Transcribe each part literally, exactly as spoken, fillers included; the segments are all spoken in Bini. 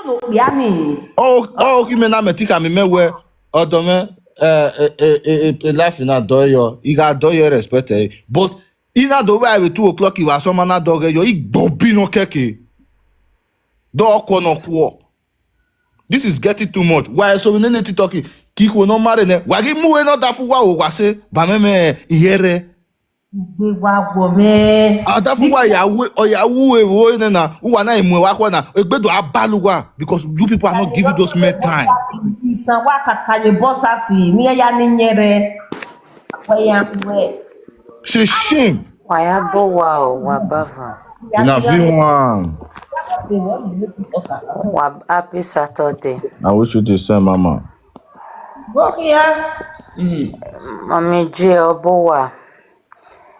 okpia ni. Ọ ọ ghi mẹ na mẹ ti khama mẹ wẹ ọdọ mwẹ, eh, eh, eh, eh, eh, life na dọ yọ, I gha dọ yọ, respect ẹ. But I na do vbe vbe two o'clock, I vbe asọn ma na dọ ghẹ yọ, I gbe obi nọ kẹke. Dọ kuọ nọ kuọ. This is getting too much. Wa eso vbe nene TikTok, ke ikhuo ne ọ ma rre nẹ, wa ghi mu ẹ ne ọdafẹn uwa, wa sẹ ba mwẹ mwẹ iyẹrẹ. Ugbe wa wọ mwẹ. Ọdafẹn uwa ya wu, ọ ya wu evo nẹ na, uwa na mu ẹre vbe akhọe na, egbe do a bale uwa, because you people are not giving those men time. Isan wa kaka ye bọsasi, ne iran ya ne iyẹrẹ. Wẹ ya wẹ. It's a shame. Wa ya bọ wa o, wa bavun. Na vi wan. Wa happy Saturday. I wish you the same, mama. Go here. Mm. Mami J, ọ bọ wa.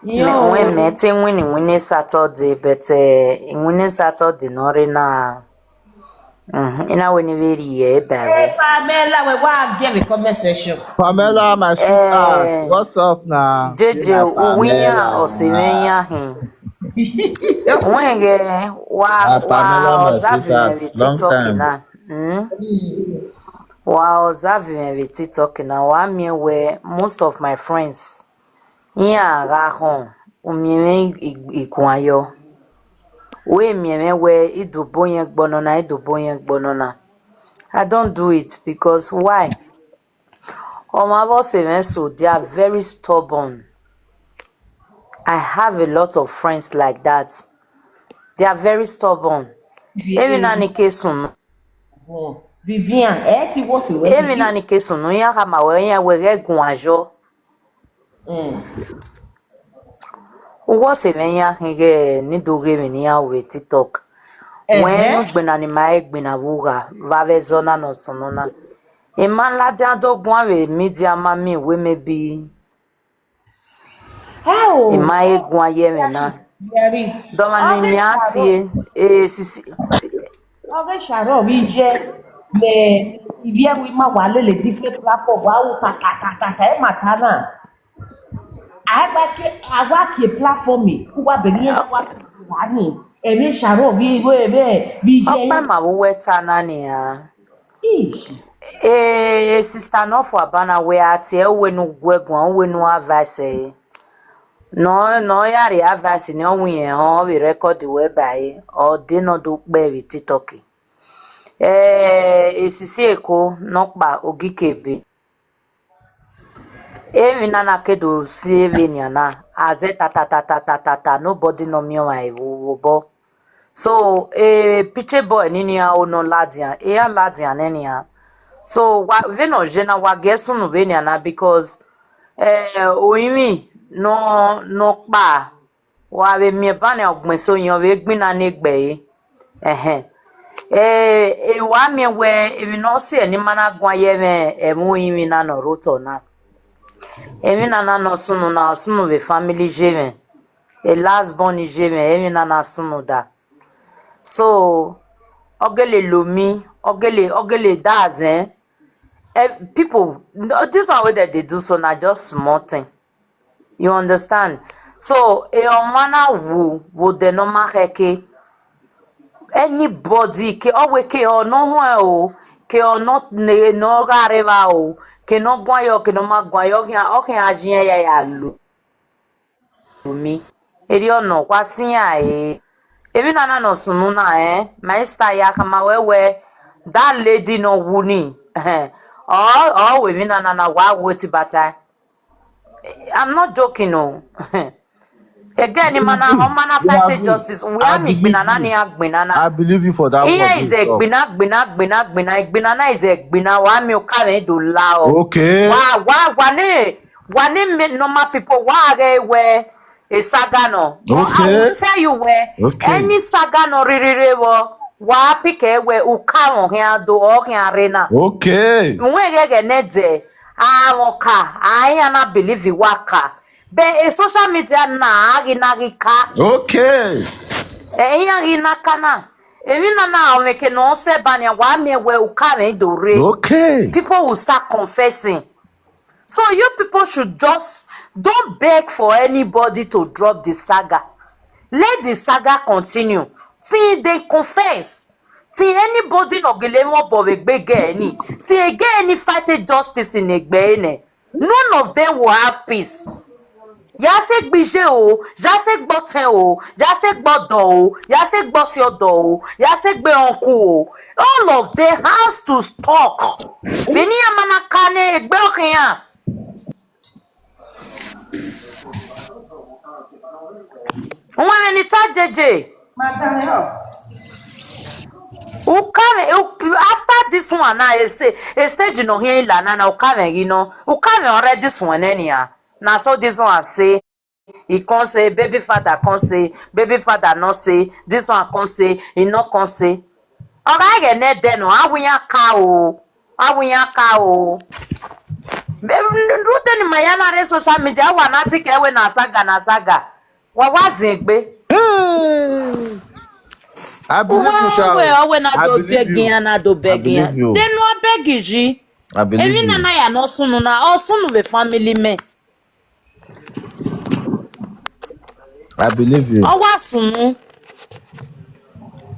Yo. Mẹ, wẹ mẹ te win iwinna Saturday, but, eh, iwinna Saturday ne ọ rre na. Mhm, I na wẹ ne I vbe rhie ẹre ba ẹvbo. Hey, Pamela, wẹ wa gie vbe comment section. Pamela, my sweetheart, eh, what's up now? Jeje, uwu iran, ọse mwẹ iran hin. Wẹ ghẹ, wa, wa observe mwẹ vbe TikTok na. Mm. Wa observe mwẹ vbe TikTok na, wa miẹn wẹ most of my friends, iran gha khọn, u miẹn mwẹ i, i, iguan yọ. Wẹ miẹn mwẹ wẹ I do bọ yẹn gbe ọnọna, I do bọ yẹn gbe ọnọna. I don't do it because why? Ọmwa vbe ọse mwẹ so, they are very stubborn. I have a lot of friends like that. They are very stubborn. Emwi na ni ke sunu. Vivian, ẹ ti wo se wẹ. Emwi na ni ke sunu, iran khama wẹ, iran wẹ ghẹ guan yọ. Mm. Uwẹ ọse mwẹ iran khin ghẹ ne I do ghe emwi ne iran ru vbe TikTok. Wẹ, ẹhẹn, ne ugbẹn na ni ma he gbinna vbe ugha, vbe avbe ẹzọ na ne ọ sunu na. I ma ladian do guan vbe media ma miẹn wẹ maybe. Ao. I ma he guan ye ẹmwẹ na. Very. Dọmwa ne ọ ghi miẹn a tie, eh, sisi. Ọ ghi sharọ vbe iye, ne ivbi ẹvbo ima wa lele different platform, wa ru ta, ta, ta, ta, ta, ẹ ma ta na. A gba ke, a wa kie platform, ku wa bẹghe iran wa, wa ni. Emwi sharọ vbe, vbe, vbe, vbe iye. Ọkpa ma vbe uwẹ ta na nian. Ish. Eh, sister ne ọ fua ban na, wẹ a tie uwẹ ne u gu ẹre guan, uwẹ ne u advice ẹre. Ne ọ, ne ọ ya rhie advice ne ọ wẹ irẹn họn, ọ vbe record wẹ ba ẹre, ọ de ne ọ do kpẹ vbe TikTok. Eh, esisi Eko nọkpa Ogikebe. Emwi na na ke do si vbenian na, a zẹ ta ta ta ta ta ta ta, nobody nọ miẹn ọmwa vbe obọ. So, eh, picture boy nini a o nọ ladian, e a ladian nẹ nian. So, wa, vbene ọ ye na, wa gie sunu vbenian na, because, eh, orinmwi nọ, nọkpa, wa vbe miẹn ban nian, ọgbẹn eso yan vbe gbinna ne egbe ẹre. Ẹhẹn. Eh, e wa miẹn wẹ emwi ne ọ si ẹre ne ima na guan ye ẹmwẹ ẹmwẹ orinmwi na ne ọ rre otọ na. Emwi na na ne ọ sunu na, ọ sunu vbe family ye mwẹ. E last born ye mwẹ, emwi na na sunu da. So, ọ gele lo mi, ọ gele, ọ gele da zẹ. Eh, people, no, this one wey dem dey do so na just small thing. You understand? So, e ọmwa na wu vbe odẹ ne ọ ma khẹke. Anybody, ke ọ wẹ ke ọ nọ huẹn o, ke ọ nọ ne, ne ọ gha rre evba o, ke ne ọ guan yọ, ke ne ọ ma guan yọ, ọ khian, ọ khian ya iran ya ya lo mi. Erriọ nọ, wa siẹn ẹre. Emwi na na ne ọ sunu na, eh, my sister, ya khama wẹ wẹ, that lady ne ọ wu ni, ọ, ọ ru emwi na na na, wa wẹ te bata. I'm not joking o. Ẹgẹ ne ima na, ọma na fight justice. Wẹ a miẹn igbinna na, ne iran gbinna na. I believe you for that word. Iran is a gbinna, gbinna, gbinna, gbinna. Igbinna na is a gbinna. Wa miẹn oka mwẹ do la o. Okay. Wa, wa, wa ne, wa ne me normal people, wa ghẹ wẹ a saga nọ. But I will tell you wẹ, any saga nọ rhirhi rre vbọ, wa pick ẹre wẹ uka mwẹ ọ khian do, ọ khian rre na. Okay. Wẹ ghẹghẹ nẹdẹ, a mwẹ ọka, a iran na believe wa ka. But e social media na, a ghi na ghi ka. Okay. Ẹ, iran ghi na ka na. Emwi na na, ọ mwẹ ke ne ọ sẹ ba nian, wa miẹn wẹ uka mwẹ do rre. Okay. People will start confessing. So you people should just don't beg for anybody to drop the saga. Let the saga continue till they confess. Till anybody ne ọ gele mwẹ obọ vbe egbe girl ni, till girl ni fight justice ne egbe ẹre nẹ, none of them will have peace. Ya sẹ egbe iye o, ya sẹ egbe ọtẹn o, ya sẹ egbe ọdọ o, ya sẹ egbe ọse ọdọ o, ya sẹ egbe uncle o, all of them has to talk. Vbene iran ma na ka ne egbe ọ khian. Uwẹ vbene I ta jeje. Ukamwẹ, u-, after this one na, a sta-, a stage nọ khian la na na, ukamwẹ ghi nọ, ukamwẹ ọre this one nẹ nian. Na so this one say, he come say, baby father come say, baby father no say, this one come say, he no come say. Ọ gha ghẹ nẹ ẹdẹ nọ, a wẹ iran ka o, a wẹ iran ka o. Rhunmwuda ne ima ya na rre social media, wa na ti kẹ wẹ na saga, na saga. Wa wa zin egbe. I believe you, Uwa Sharon. Wẹ ọ wẹ na I do believe beg you. Iran, na do I beg iran. Believe you. Then no beg yi. I believe Emwi you. Nana ya ne ọ sunu na, ọ sunu vbe family mẹ. I believe you. Ọ wa sunu.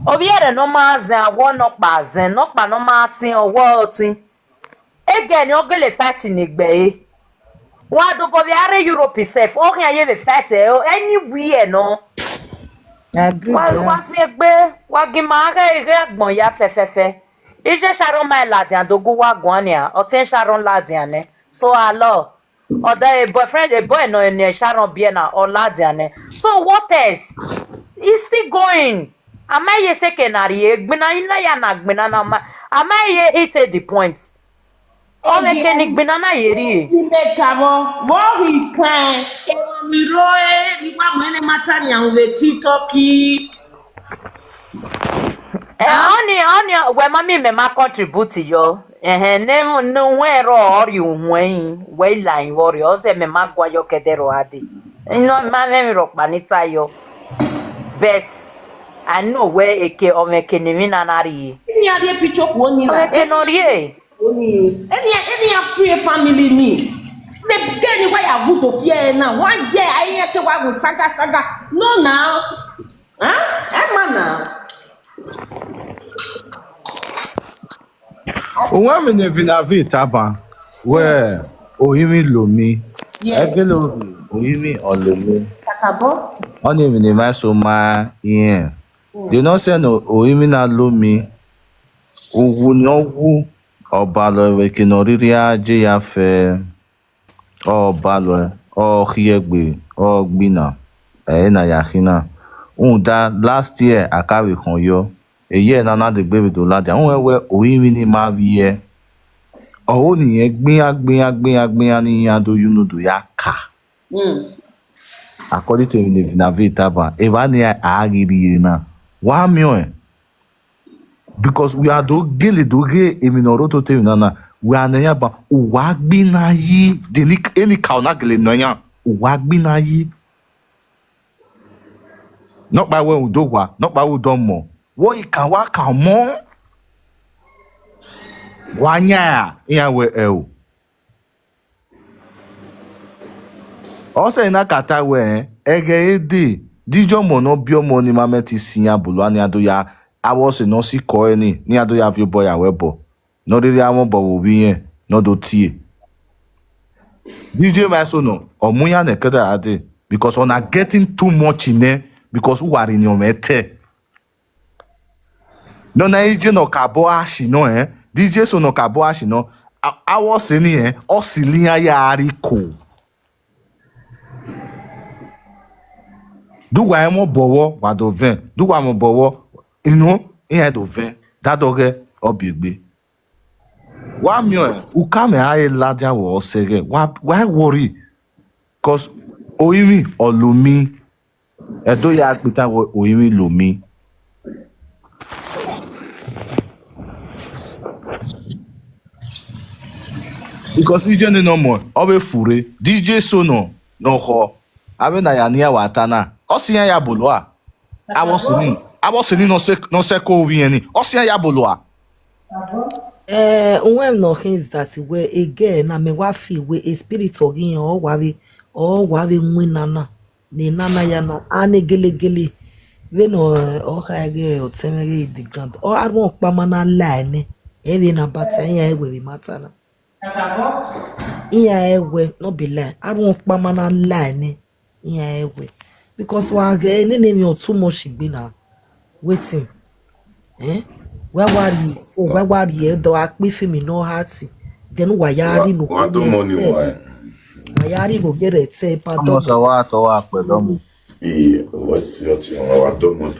Ovbi ẹre ne ọ ma zẹn, awọ nọkpa zẹn, nọkpa ne ọ ma tin, ọwọ ọtin. Ege ni ọ gele fight ne egbe ẹre. Wa dobọ vbe a rre Europe sef, ọ khian ye vbe fight ẹ, anywhere nọ. I agree, wa, wa yes. Fi egbe, wa gi ma ghe, ghe agbọn ya fẹfẹfẹ. Iye Sharon ma ladian do gu wa guan nian, ọtẹn Sharon ladian nẹ. So, alọ, ọ da a boyfriend, a boy nọ ne Sharon biẹ na, ọ ladian nẹ. So, what else? It's still going. A ma ye seke na rrie, egbinna i na ya na gbinna na ma, a ma ye hit the point. Ọ vbe ke ne igbinna na ye rrie. Imẹ tama, vbe ọ ghi kan, emwa ni rre, ni wa mu ẹnẹ ma ta nian vbe TikTok. Eh, ọni, ọni, wẹ ma miẹn mẹ ma contribute yọ. Ẹhẹn, ne, ne uwẹ rọ, ọ rhie uwẹ yin, wẹ i la yin vbe ọ rhie, ọ zẹ mẹ ma gua yọ kẹdẹ rọ a dee. Nọ, ma mwẹ emwi rhọkpa ne I ta yọ. But I know wẹ eke, ọ mwẹ eke ne emwi na na rrie. Iran rhie picture khuo ni Ọ mwẹ na. Eke ne ọ rrie. Oni. Eni, eni a free family ni. The girl ni wa ya good of here now. One year, I hear ke wa go saga, saga. No now. Huh? Emma now. Uwẹ vbe ne Vina vbe taba, wẹ, orinmwi lo mi. Yeah. Ẹgele orinmwi ọ lo mi. Kakabọ. Ọni emwi ne emwa eso ma rẹn. Mm. De ne ọ sẹ ne orinmwi na lo mi, uwu ne ọ wu, ọ balọ vbe eke ne ọ rhirhi a je ya fẹ, ọ balọ, ọ khiẹ gbe, ọ gbinna, ẹ i na ya khin na. Rhunmwuda last year, a ka vbe khọn yọ, eyẹ na na degbe vbe do ladian, rhunmwuda wẹ orinmwi ni ma vbiẹ, ọre ọni irẹn gbian, gbian, gbian, gbian ne iran do ye unu do ya ka. Mm. According to emwi ne Vina vbe taba, evba ni a ghi rhie na, wa miẹn ọẹn. Because wẹ a do gele do ghe emwi ne ọ rre ototọ emwi na na, wẹ a nẹ yan ban, uwa gbinna yi, de ni, eni ka ọ na gele nọ yan, uwa gbinna yi. Nọkpa wẹ udo wa, nọkpa wẹ udo mọ, wẹ ọ i kan wa kan ọmọ, wa yan ra, iran wẹ ẹo. Ọ sẹ na ka ta wẹẹ, ẹghẹ e dee, de iye ọmọ ne ọ biẹ ọmọ ni ma mẹ te si iran bolo a, ne iran do ya, avbe ọse ne ọ sikẹ ọre ni, ne iran do ya viọ obọ ya ru ẹbọ, ne ọ rhirhi a mwẹ obọ vbe ovbi irẹn, ne ọ do tie. De iye ma eso nọ, ọ mu iran nẹ ẹkẹdẹ ra dee, because ọna getting too much nẹ, because uwa rhie eniọmwẹ ẹtẹ. Ne ọ na i je ne ọ ka bọ a shi nọ, ẹn, de iye eso ne ọ ka bọ a shi nọ, a, avbe ọse ni, ẹn, ọ silo iran ya rrie iko. De uwa mwẹ obọ vbọ, wa do vẹn, de uwa mwẹ obọ vbọ, inu iran do vẹn, dadọghẹ ọ biẹ egbe. Wa miẹn ọẹn, ukamwẹ a re ladian vbe ọsẹghẹ, wa, wa worry, cause orinmwi ọ lo mi. Ẹdo ya kpita wẹ orinmwi lo mi. Because iye ne nọ mọ, ọ vbe furre. De iye eso nọ, ne ọ khọ. Avbe na ya nian wa ta na. Ọ si iran ya bolo a. Avbe ọse ni, avbe ọse ni ne ọ sẹ, ne ọ sẹ ko vbe irẹn ni. Ọ si iran ya bolo a. Eh, uwẹ nọ khin is that wẹ egẹ na mẹ wa fi wẹ spirit ọ ghi rẹn, ọ wa vbe, ọ wa vbe winna na. Ne nana ya na, a ne gelegele. Vbene ọ, ọ kha ghe ọtẹn mwẹ ghe the grand, ọ, arhuọn ọkpa ma na la ẹnẹ, ẹ vbe na bata iran ẹwẹ vbe ma ta na. Iran ẹwẹ, no be lie, arhuọn ọkpa ma na la ẹnẹ, iran ẹwẹ. Because wa ghẹ nene emwi ọ too much egbe na. Wetin? Eh? Wẹ wa rhie phone, wẹ wa rhie ẹdọ, a kpe film ne ọ ha ti. Then wa ya rhie no wa do money wa. Wa ya rhie no gere ẹtẹ, pardon. Ọmọ sẹ wa tọ wa pẹ dọmọ. Iye, wẹ si ọtí wọn wa do money.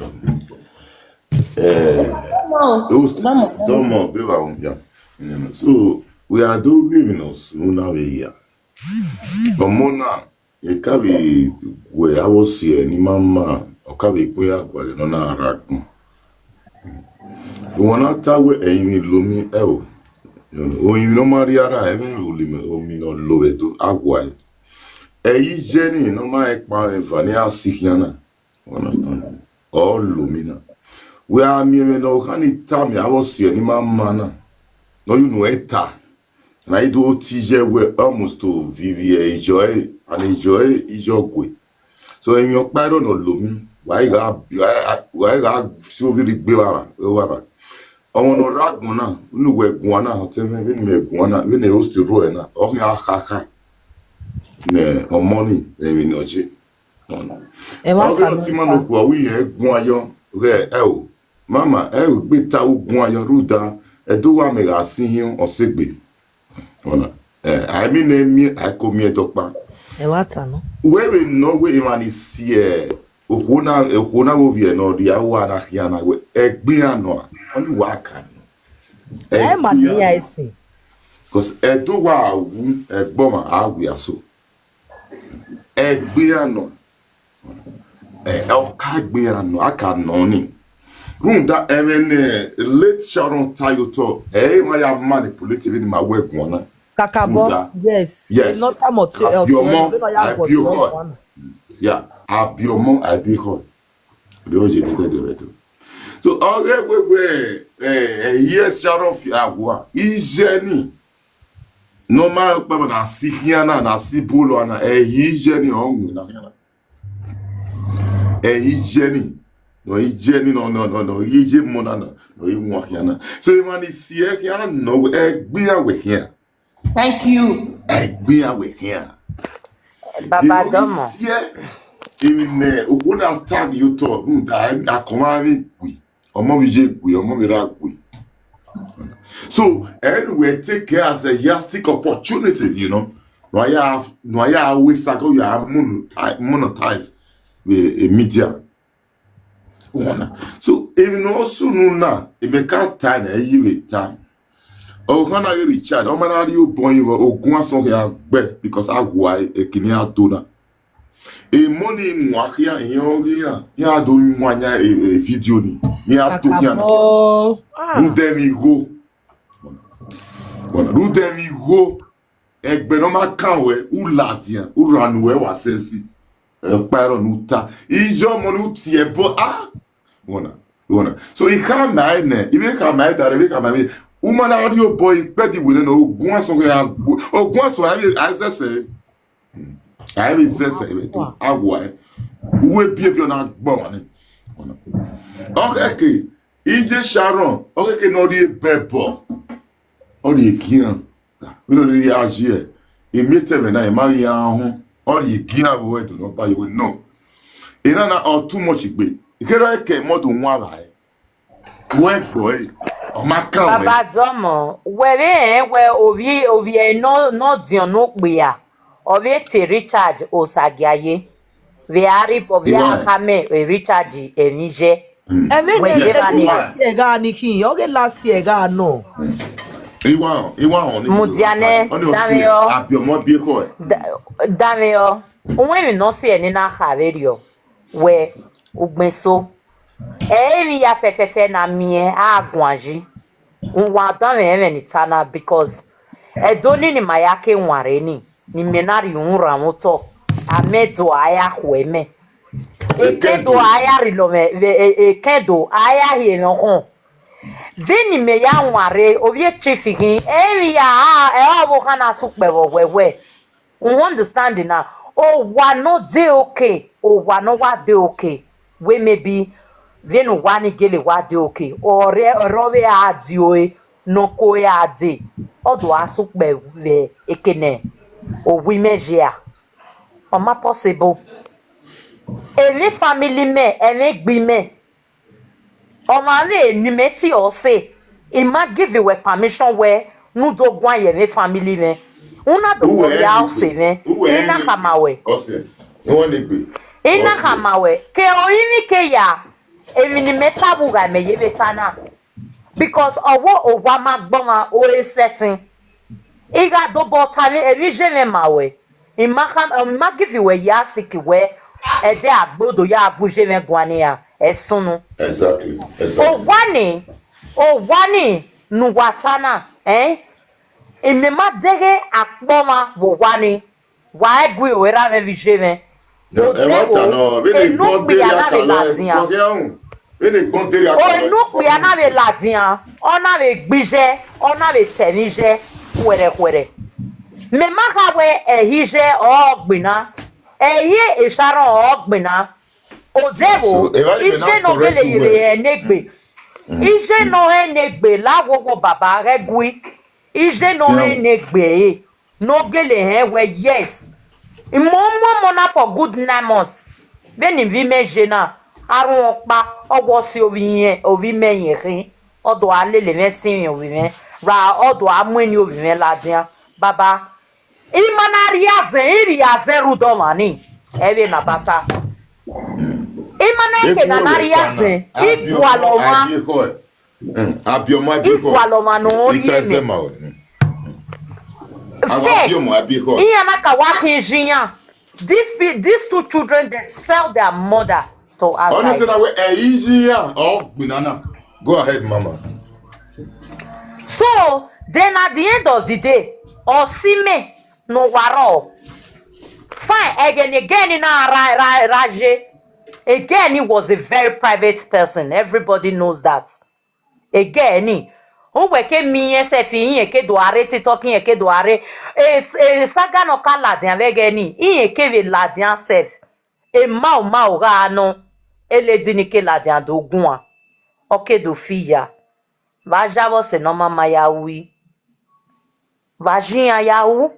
Eh, Dọmọ, those dọmọ, dọmọ. Dọmọ be wa wọn ya. So, we are doing even us, una we ya. Ọmọ na, e ka vbe gu avbe ọse ẹre ni ma ma, ọ ka vbe gu iran gualọ ne ọ na rre agbọn. Uwa na ta wẹ ẹrinmwi lomi ẹo. Orinmwi ne ọ ma rhie ra, ẹmwẹ omi ne ọ lo vbe do, a gua ẹre. Ẹ i ye ni ne ọ ma rẹn kpa mwẹ eva ne a si khian na. You understand? Ọ lomi na. Wẹ a miẹn ẹmwẹ ne ọ kha ni tama avbe ọse ẹre ni ma ma na. Ne ọ ya unu ẹre ta. Na i do ti ye wẹ almost to vivi ẹ ijọ ẹre, and ijọ ẹre ijọ gue. So emwi ọkpa ẹre ne ọ lomi, wa i gha, wa i gha fi ovbi rre igbe vbe ara, vbe ara. Ọmọ ne ọ rre agbọn na, unu wẹ guan na, ọtẹn mwẹ, vbene imẹ guan na, vbene host ruẹ na, ọ khian khakha ne ọmọ ni, emwi ne ọ ye. Ẹmwata ọ ghe ne ọtẹn ima nọ okhuo, ọ wẹ irẹn guan yọ, ghẹ ẹo, mama, ẹo gbe ta u guan yọ, rhunmwuda, ẹdẹ uwa mẹ gha si hin ọse egbe. Ọna, ẹ, a i miẹn ne miẹn, a i ko miẹn dọkpa. Ẹmwata nọ. Wẹ vbe nọ wẹ emwa ni si ẹ, okhuo na, okhuo na vbe ovbi ẹre ne ọ rhia uwa na khian na wẹ, ẹgbẹe iran nọ a, ọni wa ka nọ. Ẹ ma Ẹgbẹe ne iran iran nọ. Ẹse. Because ẹdẹ uwa wu, ẹgbọmwa a wia so. Ẹgbẹe iran nọ. Ẹ, ọ ka ẹgbẹe iran nọ, a ka nọ ni. Rhunmwuda ẹmwẹ ne late Sharon ta ye otọ, ẹ i ma ya manipulate vbene ima wẹ guan na. Kakabọ, rhunmwuda, yes, yes, not time ọtọ, ẹ, ọtọ, abiọmọ, vbene ọ ya gu ọtọ abiọkhọ. Guan na. Yeah, abiọmọ, abiọkhọ. Rhie oye dẹdẹdẹ vbe do. So, ọ ghe wẹ wẹ, ẹ, ẹ, yes, Sharon fi agua. Ijẹ ni. Ne ọ ma kpẹvbe na si khian na, na si bolo na, ẹ i ijẹ ni ọ winna khian na. Ẹ i ijẹ ni, nọ i ijẹ ni, nọ, nọ, nọ, nọ i ye emọ na, nọ, nọ i wan khian na. So, emwa ni si ẹ khian nọ wẹ, ẹgbẹe iran wẹ khian. Thank you. Ẹgbẹe iran wẹ khian. Baba Dọmọ. Emwi ne okhuo na tag ye otọ, rhunmwuda akọmwa vbe gui. Ọmọ vbe iye gui, ọmọ vbe erha gui. So, ẹ ne uwẹ take care as a yastic opportunity, you know. Ne a ya, ne a ya ru esa ke ọ ya monetize, monetize the, the media. So, emwi ne ọ sunu na, emwi ka ta nẹ, ẹ i vbe ta. Ọvbokhan na ghe Richard, ọ ma na rhie obọ hin vbe ogun asọn khian gbe, because a gua ekini a do na. Emọ ni wan khian, iran ọghe iran, iran do wan yan e, e video ni, iran do khian na. Kakabọ. Ah. Rhunmwuda emwi igho. Rhunmwuda emwi igho. Ẹgbẹe ne ọ ma kan ruẹ, u ladian, u rhan ne uwẹ wa sẹnsi. Ọkpa ẹrọ ne u ta. Iyọmọ ne u tie ẹbọ, ah! Wọna, wọna. So, I khama ẹre nẹ, I vbe khama ẹre da rẹ, I vbe khama ẹre. U ma na rhie obọ ikpẹdẹ iwele nẹ, ogun asọn ghe a gbo, ogun asọn a vbe, a zẹsẹ. A vbe zẹsẹ, I vbe do, a wa ẹre. Uwu ebiebi ọ na gbọ ọmwa nẹ. Wọna. Ọ khẹke, Iye Sharon, ọ khẹke ne ọ rhie bẹbọ. Ọ rhie gian. Vbene ọ rhie ya ye, emiẹtẹ mwẹ na, I ma ghi ra họn. Ọ rhie gian vbe ẹdẹ ne ọ ba ye wẹ nọ. Ena na ọ too much gbe. I kere ẹre ke mọdọ wan vba ẹre. Wẹ gbọ ẹre, ọ ma kan wẹ. Baba Dọmọ, wẹ vbe rẹn wẹ ovbi, ovbi ẹre nọ, nọ diọn ne okpia, ọ vbe te Richard Osagiaye. Vbe a rhie, ọ vbe a khama Richard emwi ye. Ẹmwẹ wẹ ne ye ba ni. Last year gha ni khin, ọ ghe last year gha nọ. Iwa, iwa họn ni. Mudia nẹ, ọ ni ọ danmwehọ. Abiọmọ bie khọ ẹ. Da-, danmwehọ. Uwẹ emwi ne ọ si ẹre ne I na kha vberriọ. Wẹ, ugbẹnso. Ẹ i vbe ya fẹfẹfẹ ne a miẹn, a guan yi. Uwa danmwehọ ẹmwẹ ne I ta na, because ẹdẹ ọnii ne ima ya ke wanrre ni, ne imẹ na rhie uhunmwu rran mwẹ otọ, amẹ do a ya khuẹ mẹ. Ekẹn do a ya rhie lọ mwẹ, vbe, e-, ekẹn do a ya rhie mwẹ ọkhọn. Vbene imẹ ya wanrre, ovbi e chief khin, ẹ i vbe ya, a, ẹ ọvbokhan na sẹ ukpẹ vbe ọwẹwẹ. U understand na? Owa ne ọ de oke, owa ne ọ wa de oke, wẹ maybe Vbene uwa ni gele wa de oke, ọre ọre ọ vbe a di ore ne ọ ko a de, ọ do a sẹ ukpẹ vbe eke ne owa imẹ ye a. Ọ ma possible. Emwi family mẹ, ẹmwẹ egbe imẹ, ọmwa vbe ne imẹ tie ọse, I ma give wẹ permission wẹ ne u do guan ye ẹmwẹ family mwẹ. U na do Uwẹ guan ya ẹgbẹgbe, ọse mwẹ, uwẹ I na ẹgbẹgbe, khama wẹ. Ọse, uwẹ ne egbe, I na ọse. Khama wẹ, ke orinmwi ke ya, emwi ne imẹ ta vbe ugha mẹ ye vbe ta na. Because ọvbo owa ma gbọmwa ore sẹtin. I gha dobọ ta emwi, emwi iye mwẹ ma wẹ. I ma kha, I ma give wẹ ya sick wẹ, ẹdẹ agbe do ya gu iye mwẹ guan nian, ẹ sunu. Exactly, exactly. Owa ni, owa ni ne uwa ta na, ẹn? Imẹ ma deghẹ akpọ ọmwa vbe owa ni, wa gu iro erha mwẹ vbe iye mwẹ. No, ẹ ma ta nọ, vbene egbọn deria ka ladian. Vbene egbọn deria ka ladian. Enu okpia na vbe ladian, ọ na vbe gbe iye, ọ na vbe ta ẹmwẹ iye khuẹrhẹkhuẹrhẹ. Mẹ ma kha wẹ ẹhi iye ọ gbinna, ẹhi esarọn ọ gbinna. Odẹ vbo, iye ne ọ gele ye vbe hẹ ne egbe. Iye ne ọ hẹ ne egbe la wowo baba ghẹ gui. Iye ne ọ hẹ ne egbe ẹre. Ne ọ gele hẹ wẹ, yes, I mu ọmọ na for good nine months. Vbene I vbe imẹ ye na, arhuẹn ọkpa, ọ wẹ ọ si ovbi imẹ yẹn khin, ọ do a lele mwẹ sinmwi ovbi mwẹ, ra ọ do a mu eni ovbi mwẹ ladian. Baba, I ma na rhie azẹn, I rhie azẹn rhunmwuda ọmwa ni, ẹ vbe na bata. I ma na ke na na rhie azẹn, I gualọ ọmwa. Abiọmọ abi khọ. Igualọ ọmwa ne ọ rhie mẹ. First, iran na ka wa khin iye iran. These pe-, these two children, they sell their mother to outside. Ọ na sẹ na wẹ ẹ iye iran ọ gbinna na. Go ahead, mama. So, then at the end of the day, ọ si mẹ ne ọ wa rrọọ. Fine, ẹghẹ ne girl ni na ra, ra, ra ye. A girl ni was a very private person. Everybody knows that. A girl ni, uwẹ ke miẹn sef, irẹn ke do a rre TikTok, irẹn ke do a rre, e, e saga ne ọ ka ladian vbe ẹghẹ ni, irẹn ke vbe ladian sef. Emao mao gha nọ, e lady ni ke ladian do guan, ọ ke do fi ya. Vbe a ya vbe ọse ne ọ ma ma ya ru. Vbe a ya iran ya ru.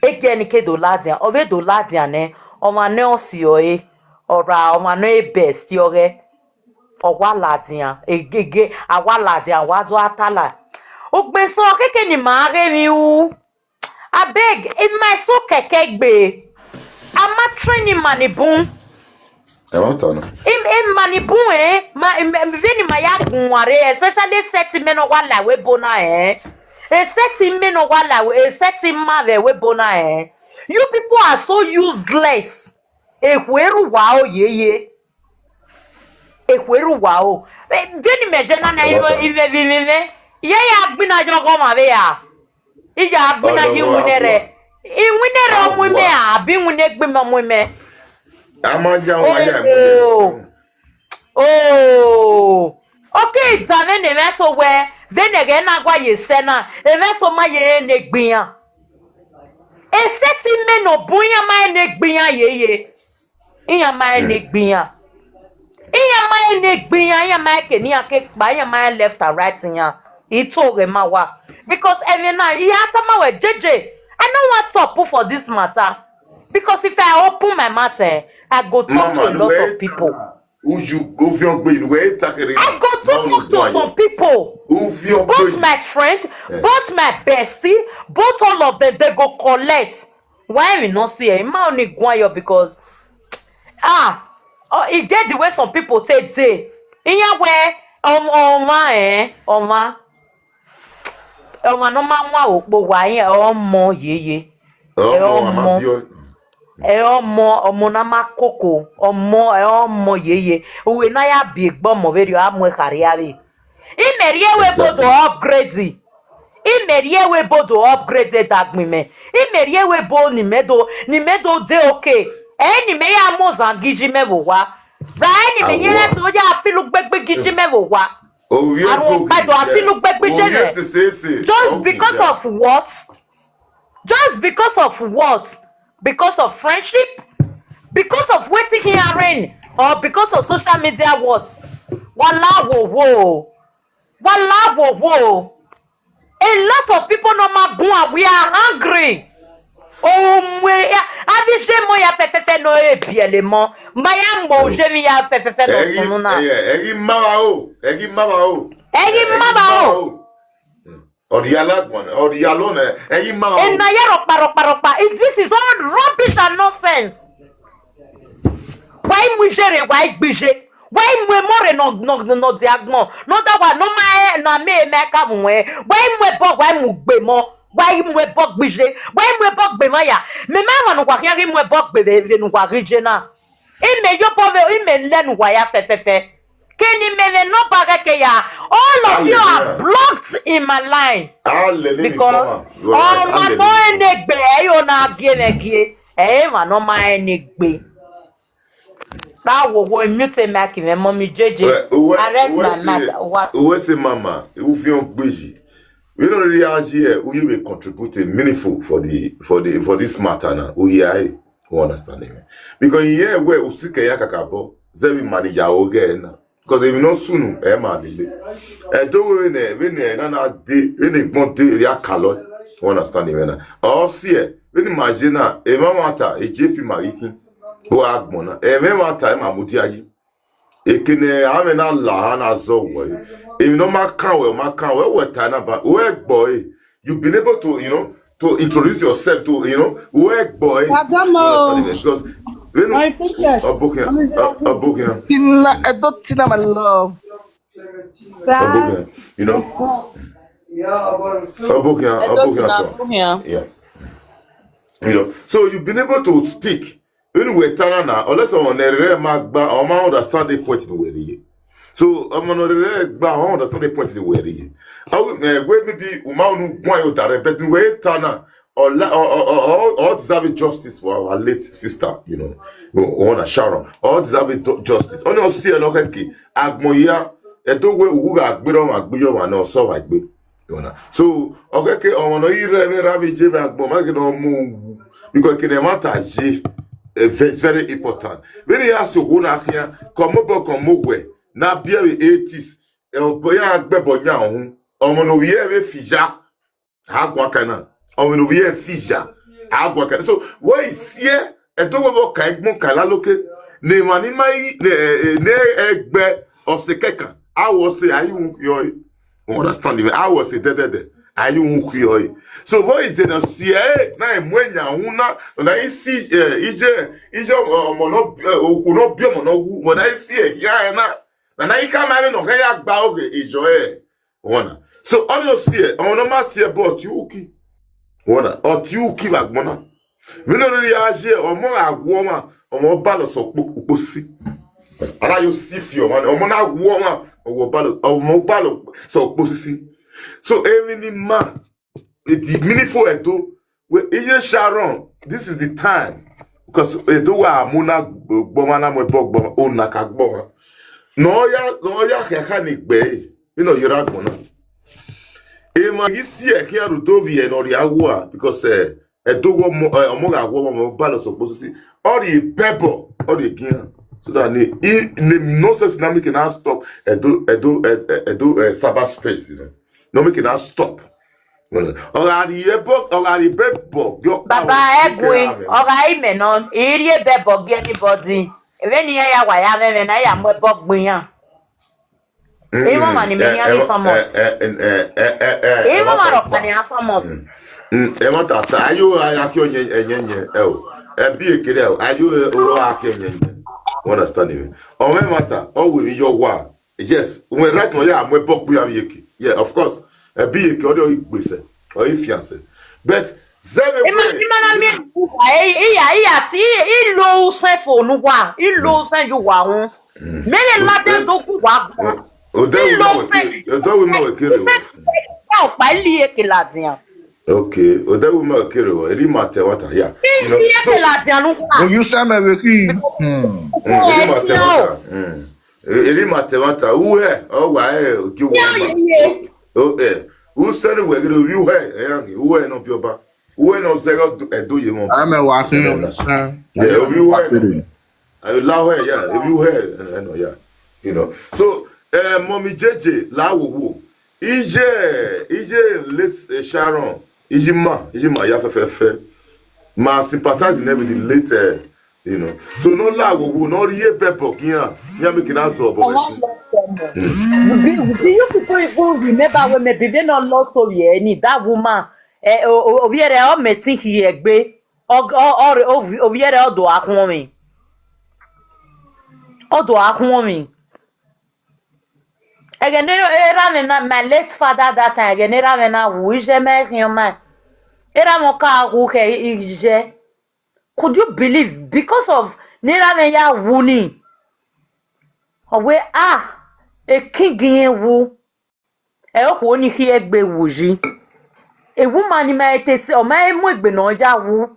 Eke ẹre ne I ke do ladian, ọ vbe do ladian nẹ, ọmwa ne ọ si ọre, ọ ra ọmwa ne ọ re best ọghẹ, ọ wa ladian, egege, a wa ladian, wa zọ a ta la. Ugbeso keke ne ima ghe emwi ru. Abeg, ima eso kẹkẹ gbe. A ma train ima ni bun. Ẹ ma ta nọ. Im-, ima ni bun, eh, ma, im-, im-, vbene ima ya gun uan rre, especially esẹtin mẹ ne ọ wa la ẹvbo ebo na, eh. Esẹtin mẹ ne ọ wa la ẹvbo, esẹtin ima vbe ẹvbo ebo na, eh. You people are so useless. Ekhue rre uwa o yeye. Ekhue rre uwa o. Eh, vbene imẹ ye na na, ivẹ, ivẹ, ivẹ, ivẹ, ivẹ. Iye ya gbinna ye ọghọ ọmwa vbe ra. I ya gbinna ye iwinna rẹ. Iwinna rẹ ọ mu imẹ, abi iwinna egbe imẹ ọ mu imẹ. A ma ya wọn ya ẹmwẹ. Oh. Oh. Ọ ke danmwẹ ne emwa eso wẹ, vbene ẹghẹ na gua ye sẹ na, emwa eso ma ye re ne egbe iran. Esẹtin mẹ ne ọ bun iran ma re ne egbe iran yeye. Iran ma re ne egbe iran. Iran ma re ne egbe iran, iran ma re ke ne iran ke kpa, iran ma re left and right iran. I to ghe ma wa. Because ẹmwẹ na, I ya tama wẹ, J J, I no wan talk put for this matter. Because if I open my mouth, eh, I go talk to a lot of people. Uju, uviọngbe, you were talking. I go talk to some people. Uviọngbe. Both my friend, both my bestie, both all of them, they go collect. Why we not see? Ima only guan yo because, ah, oh, e get the way some people take dey. Iyan wẹ, um, ọmwa, eh, ọmwa. Ọmwa ne ọ ma wan okpo wa iyan, ọmọ yeye. Ọmọ, ọmọ. Ẹ ọmọ, ọmọ na ma koko, ọmọ, ẹ ọmọ yeye. Uwẹ na ya bi egbe ọmọ vberriọ, a mu ẹn kharria vbe. Imẹ rhie ẹvbo ebo do upgrade. Imẹ rhie ẹvbo ebo do upgrade dagbọn imẹ. Imẹ rhie ẹvbo ebo ne imẹ do, ne imẹ do de oke. Ẹ ne imẹ ya mu ozan gije imẹ vbe owa. Ra ẹ ne imẹ yẹn do ya feel ugbegbe gije imẹ vbe owa. Arun ọkpa do a feel ugbegbe gije imẹ. Just because of what? Just because of what? Because of friendship? Because of wetin he arrange? Or because of social media what? Wa la wo wo. Wa la wo wo. A lot of people no ma bun, we are hungry. Oh, we, a vi je mo ya fẹfẹfẹ no e biẹlẹ mọ. Ma ya mo je mi ya fẹfẹfẹ no sunu na. Ẹghi ma vba o, ẹghi ma vba o. Ẹghi ma vba o. Ọ rhie alọ agbọn, ọ rhie alọ nẹ, ẹghi ma vba o. Ena ya rọkpa rọkpa rọkpa. This is all rubbish and nonsense. Wa i mu iye rre, wa i gbe iye. Wa i mu emọ rre nọ, nọ, nọ dia agbọn. Nọ da wa, nọ ma ẹ, nọ ma ẹ, ma ẹ ka mu ẹn. Wa i mu ẹbọ, wa i mu gbe emọ. Wa i mu ẹbọ gbe iye. Wa i mu ẹbọ gbe emọ ya. Mẹ ma emwa ne uwa khian ghi mu ẹbọ gbe vbe, vbe ne uwa ghi je na. Imẹ ye obọ vbe, imẹ lẹ ne uwa ya fẹfẹfẹ. Keni mẹ vbe nọ ba ghẹ ke ya. All of you are blocked in my line. Because ọmwa ne ọ rẹn egbe, ẹ i ho na gie mwẹ gie. Ẹ i emwa ne ọ ma rẹn egbe. Gha wo wo, mute mic mwẹ, Mummy J J. Arrest my mic. Uwẹ sẹ mama, uviọn gbeyi. Vbene ọ rhirhi gha ye, u ye vbe contribute meaningful for the, for the, for this matter na. U ye a re, u understand me? Because iye wẹ u sikẹ ya kakabọ, zẹ vbe ima ni ya oghe na. Because emwi ne ọ sunu, ẹ ma lele. Ẹdo wẹ vbene, vbene na na de, vbene egbọn de, erriọ a kalọ, u understand me na? Ọ siẹ, vbene ima ye na, emwa ẹmwata, e J P ma ghi khin, u gha gbọn na. Ẹmwẹ ẹmwata, ima mudia yi. Eke ne amwẹ na la ha na zọ wẹ. Emwi ne ọ ma kan wẹ, ọ ma kan wẹ, wẹ ta na ba, wẹ gbọ e. You've been able to, you know, to introduce yourself to, you know, wẹ gbọ e. Adamo. Because, you know, my princess. Ọbokhian, Ọbokhian. Tina, Edo Tina, my love. Ọbokhian, you know. Ọbokhian, Edo Tina, Ọbokhian. Yeah. You know, so you've been able to speak. Vbene uwẹ ta na na, unless ọmọ ne ẹre ma gba, ọ ma understand the point ne uwẹ rhie. So, ọmọ ne ẹre gba, ọ understand the point ne uwẹ rhie. I will, eh, wẹ maybe u ma unu guan yo direct, but ne uwẹ ta na, ọ la, ọ, ọ, ọ, ọ, ọ deserve justice for our late sister, you know, Ona Sharon. Ọ deserve do-, justice. Ọni ọ si ẹre nọ khẹke, agbọn ya, Ẹdo wẹ uwu gha gberọ ọmwa, gberọ ọmwa ne ọ sẹ ọmwa egbe. You understand? So, ọ khẹke ọmọ ne ọ i rre ẹmwẹ ra vbe je vbe agbọn, ma ghe ne ọ mu uwu. Because eke ne ẹmwata ye, eh, ve-, very important. Vbene I ya si okhuo na khian, ke ọ mobọ ke ọ mu owẹ, ne a biẹ vbe eighties, eh, obọ ya gbe ẹbọ yan uhunmwu. Ọmọ ne ovbi ẹre vbe fi ya, a guan kan na. Ọmọ ne ovbi ẹre fi ya, a guan kan na. So, wẹ i siẹ, Ẹdo wẹ vbe ọ ka egbọn ka laloke, ne emwa ni ma i, ne, eh, eh, ne ẹgbẹ ọse kẹkan, a wẹ ọse, a i uhunmwu khiọ ẹre. U understand me? A wẹ ọse dẹdẹdẹ, a i uhunmwu khiọ ẹre. So, vbe ọ i zẹ ne ọ si ẹre na, e mu eyan uhunmwu na, ọ na i si, eh, iye, iye ọmọ ne ọ bi, eh, okhuo ne ọ biẹ ọmọ ne ọ wu, ọ na i si ẹre hia ẹre na, na na i khama ẹmwẹ ne ọ khẹ ya gba oghe iyọ ẹre. Ọna. So, ọni ọ si ẹre, ọmọ ne ọ ma si ẹre, but ọ tie uki. Ọna, ọ tie uki vbe agbọn na. Vbene ọ rhirhi gha ye, ọmọ gha wu ọmwa, ọmọ balọ sẹ ukpo, ukpo sisi. A na yo si fi ọmwa, ọmọ na wu ọmwa, ọmọ balọ, ọmọ balọ sẹ ukpo sisi. So, emwi ne ima, the meaningful Ẹdo, wẹ, iye Sharon, this is the time. Because Ẹdo wa mu na gbọmwa na mu ẹbọ gbọmwa, ona ka gbọmwa. Ne ọ ya, ne ọ ya khiakha ne egbe ẹre, vbene ọ ye rre agbọn na. Emwa ghi si ẹre khian rre odovbiẹ ne ọ rhie awua, because, eh, Ẹdo wẹ ọmọ, eh, ọmọ gha wẹ ọmwa, ọmọ balọ sẹ ukpo sisi. Ọ rhie bẹbọ, ọ rhie gian. So that ne, i, ne nonsense na make na stop Ẹdo, Ẹdo, eh, eh, Ẹdo, eh, cyber space, you know. No make na stop. Ọ gha rhie ẹbọ, ọ gha rhie bẹbọ, gie ọkpa. Baba, ẹgui, ọ gha imẹ nọ, I rhie bẹbọ gie anybody. Vbene iran ya wa ya mwẹ ẹmwẹ na, I ya mu ẹbọ gbe iran. Emọ ọmwa ne imẹ nian ghi sọmọ. Emọ ọmwa rhọkpa nian sọmọ. Ẹmwata ta, ayo gha ya khiọ ẹyẹnyẹn, ẹ o. Ẹbi ekere, ẹ o, ayo oro gha khiọ ẹyẹnyẹn. You understand me? Ọ mwẹ ẹmwata, ọ wẹ emwi yọ wa. Yes, when right now, yeah, I'm a bug, we have yeke. Yeah, of course. A be yeke, or the gbese, or if fiance. But seven Ima, way, ima na mi, iya, iya, ti, I lo usen fo nuwa, I lo usen ju wa un. Mene la de do ku wa. O de I lo usen. O de we ma we kere o. Usen, o pa li yeke la dian. Okay, o de we ma we kere o. Eri ma te wata, yeah. You know, so, yeke la dian nuwa. O you say me we ki. Hmm. Mm, eri ma te wata. Mm. Eri ma te wata, uhe, ọ wa e ogi uwa ma. O, eh, u sẹ ne uwẹ ghe ovbi uhe, ẹ ya ghe, uhe nọ biẹ ọba. Uhe nọ zẹghe Ẹdo ye mwẹ. Ame wa khin. Ẹ, ovbi uhe nọ. I will allow her, yeah. If you her, I know, yeah. You know. So, uh, Mommy J J, la wo wo. Ije, ije late, eh, Sharon. Ije ma, ije ma ya fẹfẹfẹ. Ma sympathize in with the late, eh, you know. So no la wo wo, no rie bẹbọ kian. Ya mi kina zọ bọ. Ọmọ lọ sọmọ. Do, do you people even remember when maybe they not lost over here? Ni that woman, eh, o- o- ovie rẹ ọ mẹ tin hi egbe. Ọ- ọ- ọ- ovi- ovie rẹ ọ do a khuọnmwi. Ọ do a khuọnmwi. Ẹghẹ ne erha mwẹ na, my late father that time, ẹghẹ ne erha mwẹ na wu, iye mẹ khian ma. Erha mwẹ ka wu khẹ iye. Could you believe? Because of ne erha mwẹ ya wu ni. Ọ wẹ, ah, a king irẹn wu. Ẹ okhuo ni khian egbe wu yi. A woman ni ma te sẹ, ọ ma mu egbe ne ọ ya wu.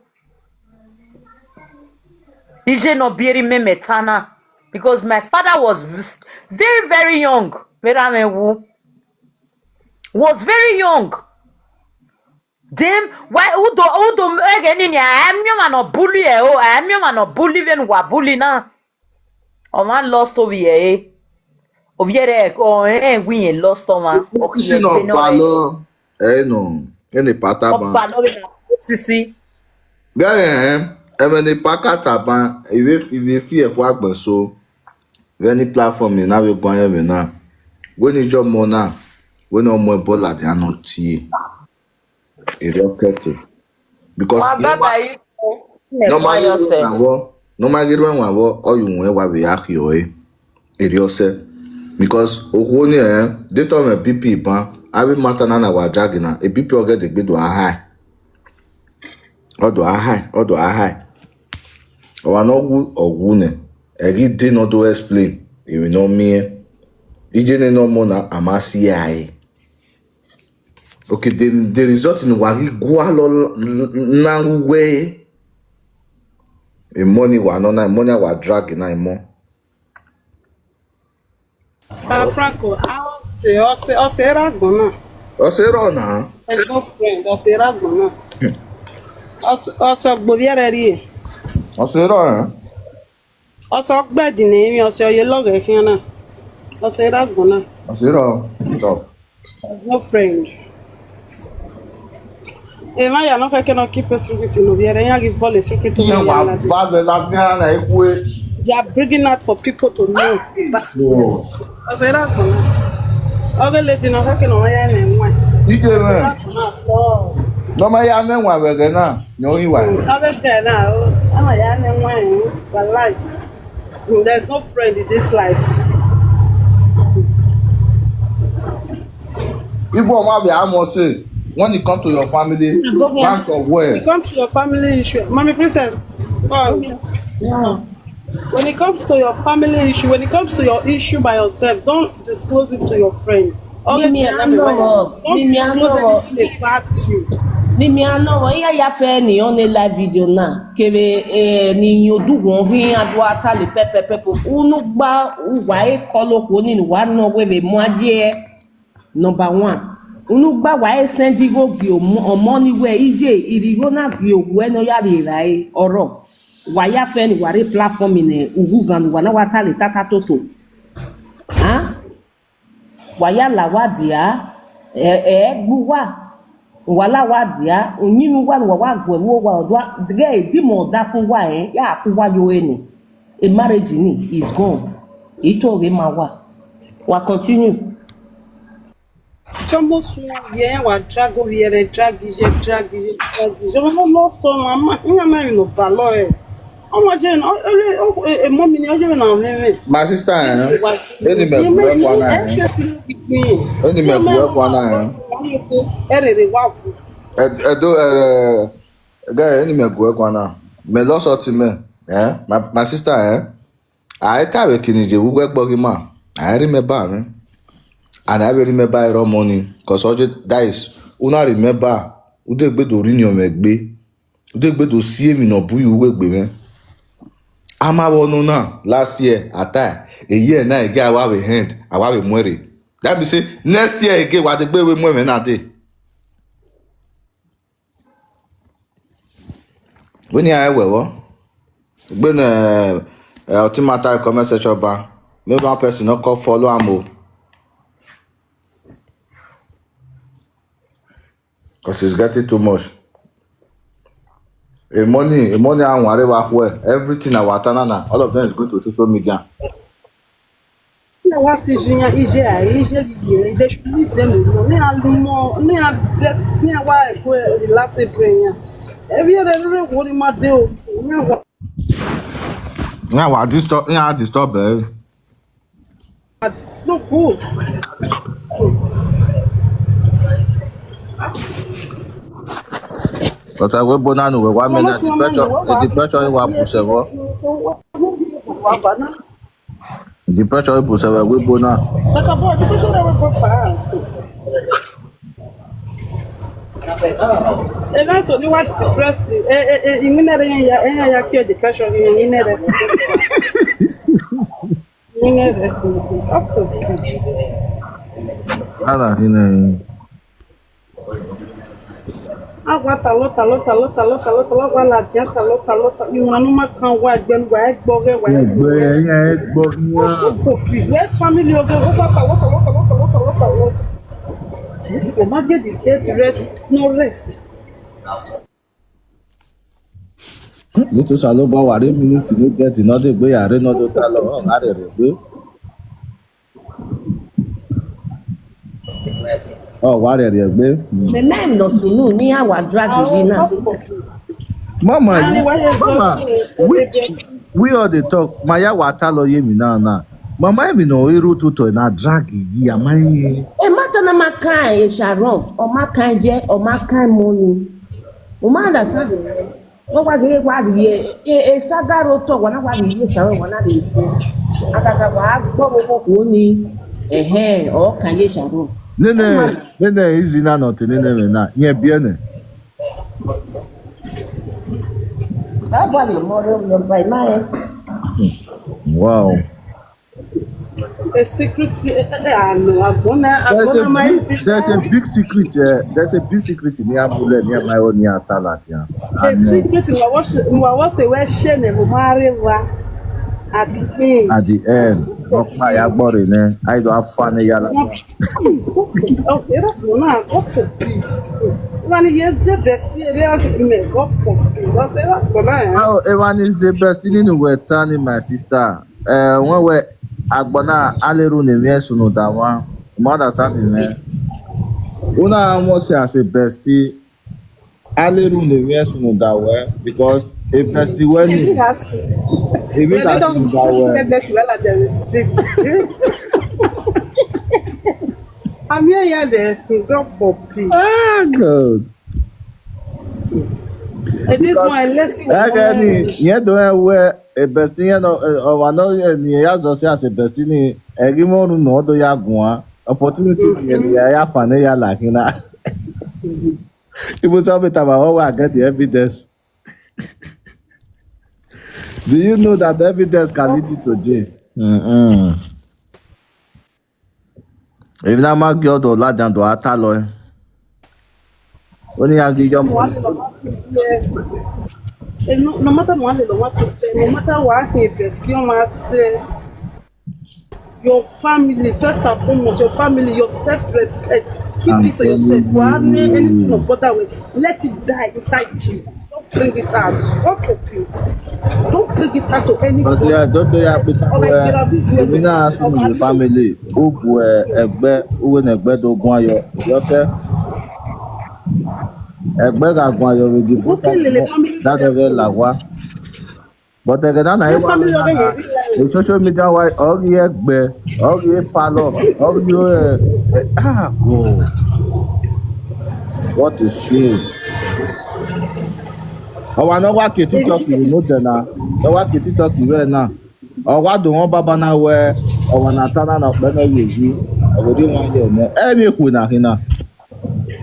Iye ne ọ biẹ rhie mẹ, mẹ ta na, because my father was v- very, very young vbe erha mwẹ wu. Was very young. Then, why, udo, udo, ẹghẹ nini, a miẹn ọmwa ne ọ bully ẹ o, a miẹn ọmwa ne ọ bully vbene uwa bully na. Ọmwa lost ovie ẹre. Ovie ẹre, ọ rẹn wẹ irẹn lost ọmwa. Sisi ne ọ gbalọ, ẹ nọ, ene pata ban. Ọ gbalọ vbe na sisi. Gẹrẹ ẹmwẹ ne paka ta ban, ivbe ivbe fi ẹfua gbẹn so. Vbe any platform na vbe guan ẹmwẹ na. Wẹ ne ijọ mọ na, wẹ ne ọ mu ẹbọ ladian nọ tie. Erriọ kẹto. Because wa baba yi ne ọ ma ghi ruẹ wan vbọ, ne ọ ma ghi ruẹ wan vbọ, ọ ye uwẹn wa vbe ya khiọ ẹre. Erriọ sẹ. Because okhuo ni ẹ, de tọ mwẹ B P ban, avbe mata na na wa drag na, e B P ọghe degbe do a high. Ọ do a high, ọ do a high. Ọmwa ne ọ wu, ọ wu nẹ. Ẹ ghi de ne ọ do explain emwi ne ọ miẹn. Iye ne ọ mọ na, a ma si ẹre. Okay, the, the result ni wa ghi gualọ na ru wẹ emọ ni wa nọ na, emọ ni a wa drag na emọ. Ah, Franco, a ọse, ọse, ọse erha agbọn na. Ọse erha na. Ex-girlfriend, ọse erha agbọn na. Ọse, ọse ọgboviẹrẹ rrie. Ọse erha, eh? Ọse ọgbẹdin ne emwi, ọse ọ ye lọghọ khian na. Ọse erha agbọn na. Ọse erha, tọ. No friend. Emwa ya nọ khẹke nọ keep a secret ne ovbi ẹre, iran ghi vọl a secret over iran ladian. Iran wa vale ladian na ekhue. They are bringing out for people to know. But ọse erha agbọn na. Ọghe lady nọ khẹke ne ọ ma ya nẹ wan. Ije mwẹ. Ọse erha agbọn na at all. Ne ọ ma ya nẹ wan vbe ẹghẹ na, ne ọ ghi wa. Ọghe guy na, ọ ma ya nẹ wan, wallahi. There's no friend in this life. Igwe ọmwa vbe a mọ say, when it come to your family, that's your word. When it comes to your family issue, Mommy Princess, um, when it comes to your family issue, when it comes to your issue by yourself, don't disclose it to your friend. Don't disclose anything about you. Ni mia nọ vbọ, iran ya fẹ ni on a live video na, kevbe, eh, ni yin odughọn ghi iran do a ta le pẹpẹpẹpẹ. Unu gba uwa e call okhuo ni ne uwa nọ wẹ vbe mu a ye. Number one, unu gba wa e send igho gie ọmọ, ọmọ ni wẹ iye, irigho na gie owẹ ne ọ ya rrie evbare ọrọ. Wa ya fẹ ni wa rre platform ne ughughan ne uwa na wa ta le tata toto. Ah? Wa ya la owa dia, ẹ, ẹ gbe uwa, wa la owa dia, uyinmwẹ uwa ne uwa wa gu ẹvbo uwa ọdua, ghẹ edimọ ọdafẹn uwa rẹn, ya khu uwa ye ore nẹ. A marriage ni is gone. I to ghe ma uwa. Wa continue. Thomas, yeah, wa drag over here, drag here, drag here, drag here. Ọmọ no lost ọmọ, ama, ima ma no balọ ẹ. Ọmọ je, ọ, ọ, ọ, e, e, mommy ni, ọ je na mẹ mẹ. My sister, eh? Wa, eni mẹ gu ẹ kua na, eh? S S ni bi gbin. Eni mẹ gu ẹ kua na, eh? Ẹ rere wa wu. Ẹ, ẹ do, eh, guy, eni mẹ gu ẹ kua na. Mẹ lost ọtẹn mẹ, eh? My, my sister, eh? A i ta vbe kene je vbe uwu ẹgbọ ghi ma, a i remember mwẹ. And a vbe remember erha ọmọ ni, cause ọ je, that is, u na remember, u degbe do rhie iniọn mwẹ egbe, u degbe do si emwi ne ọ bu ye uwu egbe mwẹ. A ma vbe ọnọ na, last year, a ta, e year na, e gie a wa vbe end, a wa vbe mu ẹre. That mean say, next year again, wa degbe vbe mu ẹmwẹ na dee. Vbene iran rẹn wẹ vbọ, egbe ne Eh, ultimate comment section ba. Make one person no come follow am o. Because it's getting too much. A money, a money I want to work well. Everything I want to, all of them is going to social media. Na wa si iye iran, iye a, iye lili, they should leave them alone. Ne a lu mọ, ne a bless, ne a wa go relax e brain yan. Every other wo ni ma de o. Ne a wa Na wa disturb, na disturb eh. It's not cool. But I will bona no wa me na the pressure, the pressure wa puse wo. The pressure we puse we bona. Ena so ni wa depress. Eh, eh, eh, imina re ya, eh, ya kill depression, imina re. Imina re. Ofu. Ala hine. Agua talọ, talọ, talọ, talọ, talọ, talọ, agua ladian, talọ, talọ, talọ. Iwinna ne u ma kan wa egbe ne uwa ẹgbọghẹ, wa Egbe, ẹgbọghẹ. Ẹgbọghẹ. Ofu, please. Wẹ family ọghe, u gba talọ, talọ, talọ, talọ, talọ, talọ. U ma get the dead rest, no rest. This Osanobua wa rre minute ne dead nọ de gbe ya rre nọ do talọ, ọ gha rhie rhie egbe. Ọ wa rhie rhie egbe. Mẹ ma emwi ne ọ sunu ne iran wa drag yi na. Mama, mama, we, we all dey talk, ma ya wa talọ ye emwi na na. Mama, emwi ne ọ i rre ototọ na drag yi, a ma rẹn. E ma ta na ma kan e Sharon, ọ ma kan ye, ọ ma kan money. U ma understand? Ọ wa ghi wa rhie, e, e saga rre otọ, wa na wa rhie Sharon, wa na rhie fo. Agaga wa gbọ vbe okhuo ni, ẹhẹn, ọ kan ye Sharon. Nene, nene izi na nọ te nene mwẹ na, yẹn biẹ nẹ. Wow. A secret, eh, eh, eh, ah, no, agbọn na, agbọn na ma big, there's a big secret. Uh, there's a big secret in here. Mule, near my own, near Talat. Yeah. A secret in what, what say where shame, we marry wa at the end. At the end. Not my agbore, ne. I don't have fun, yala. Oh, say that one, ah, God forbid. One year, the best year, God forbid. I say that one, ah. Oh, everyone is the best in the way, Tani, my sister. Eh, wẹ wẹ agbọn na, a le ru ne emwi sunu da wan. You understand me? Una almost say as a bestie, a le ru ne emwi sunu da wẹ, because a bestie wẹ ni, emwi sunu da wẹ. Get this well at the street. I'm here, yeah, there. God forbid. Ah, God. Because ẹgẹ ni, yẹn do rẹn wẹ, a bestie yẹn nọ, eh, ọmwa nọ, eh, ne ya zọ sẹ as a bestie ni, ẹghe imẹ unu nọ do ya guan, opportunity ni yẹn ya, ya fan ne ya la khin na. Even some of them, I get the evidence. Do you know that evidence can lead you to jail? Mm-mm. Emwi na ma gie ọdọ ladian do a talọ ẹn. Oni ya ghi yọ ọmọ. No, no matter what, no matter what, no matter what, he best, you must say, your family, first and foremost, your family, your self-respect. Keep it to yourself. Anything of bother with, let it die inside you. Don't bring it out. God forbid. Don't bring it out to anybody. But yeah, don't do ya put away. Èmi náà sùn ní family. Ugu ẹgbẹ́, uwe ne ẹgbẹ́ do guan yọ. Yọ sẹ. Ẹgbẹ́ ga guan yọ with the both of them. That is la wa. But ẹgẹ na na e wa. Social media wa, ọ ghi ẹgbẹ, ọ ghi palọ, ọ ghi, eh, eh, ah, God. What a shame. Ọmwa ne ọ wa ke TikTok vbe nodẹ na, ne ọ wa ke TikTok vbe na, ọ wa do mwẹ baba na wẹ, ọmwa ne a ta na, ne ọ kpẹ nọ ye yi, ọ vbe rhie wan ye nẹ, ẹ i vbe ekhue na khin na.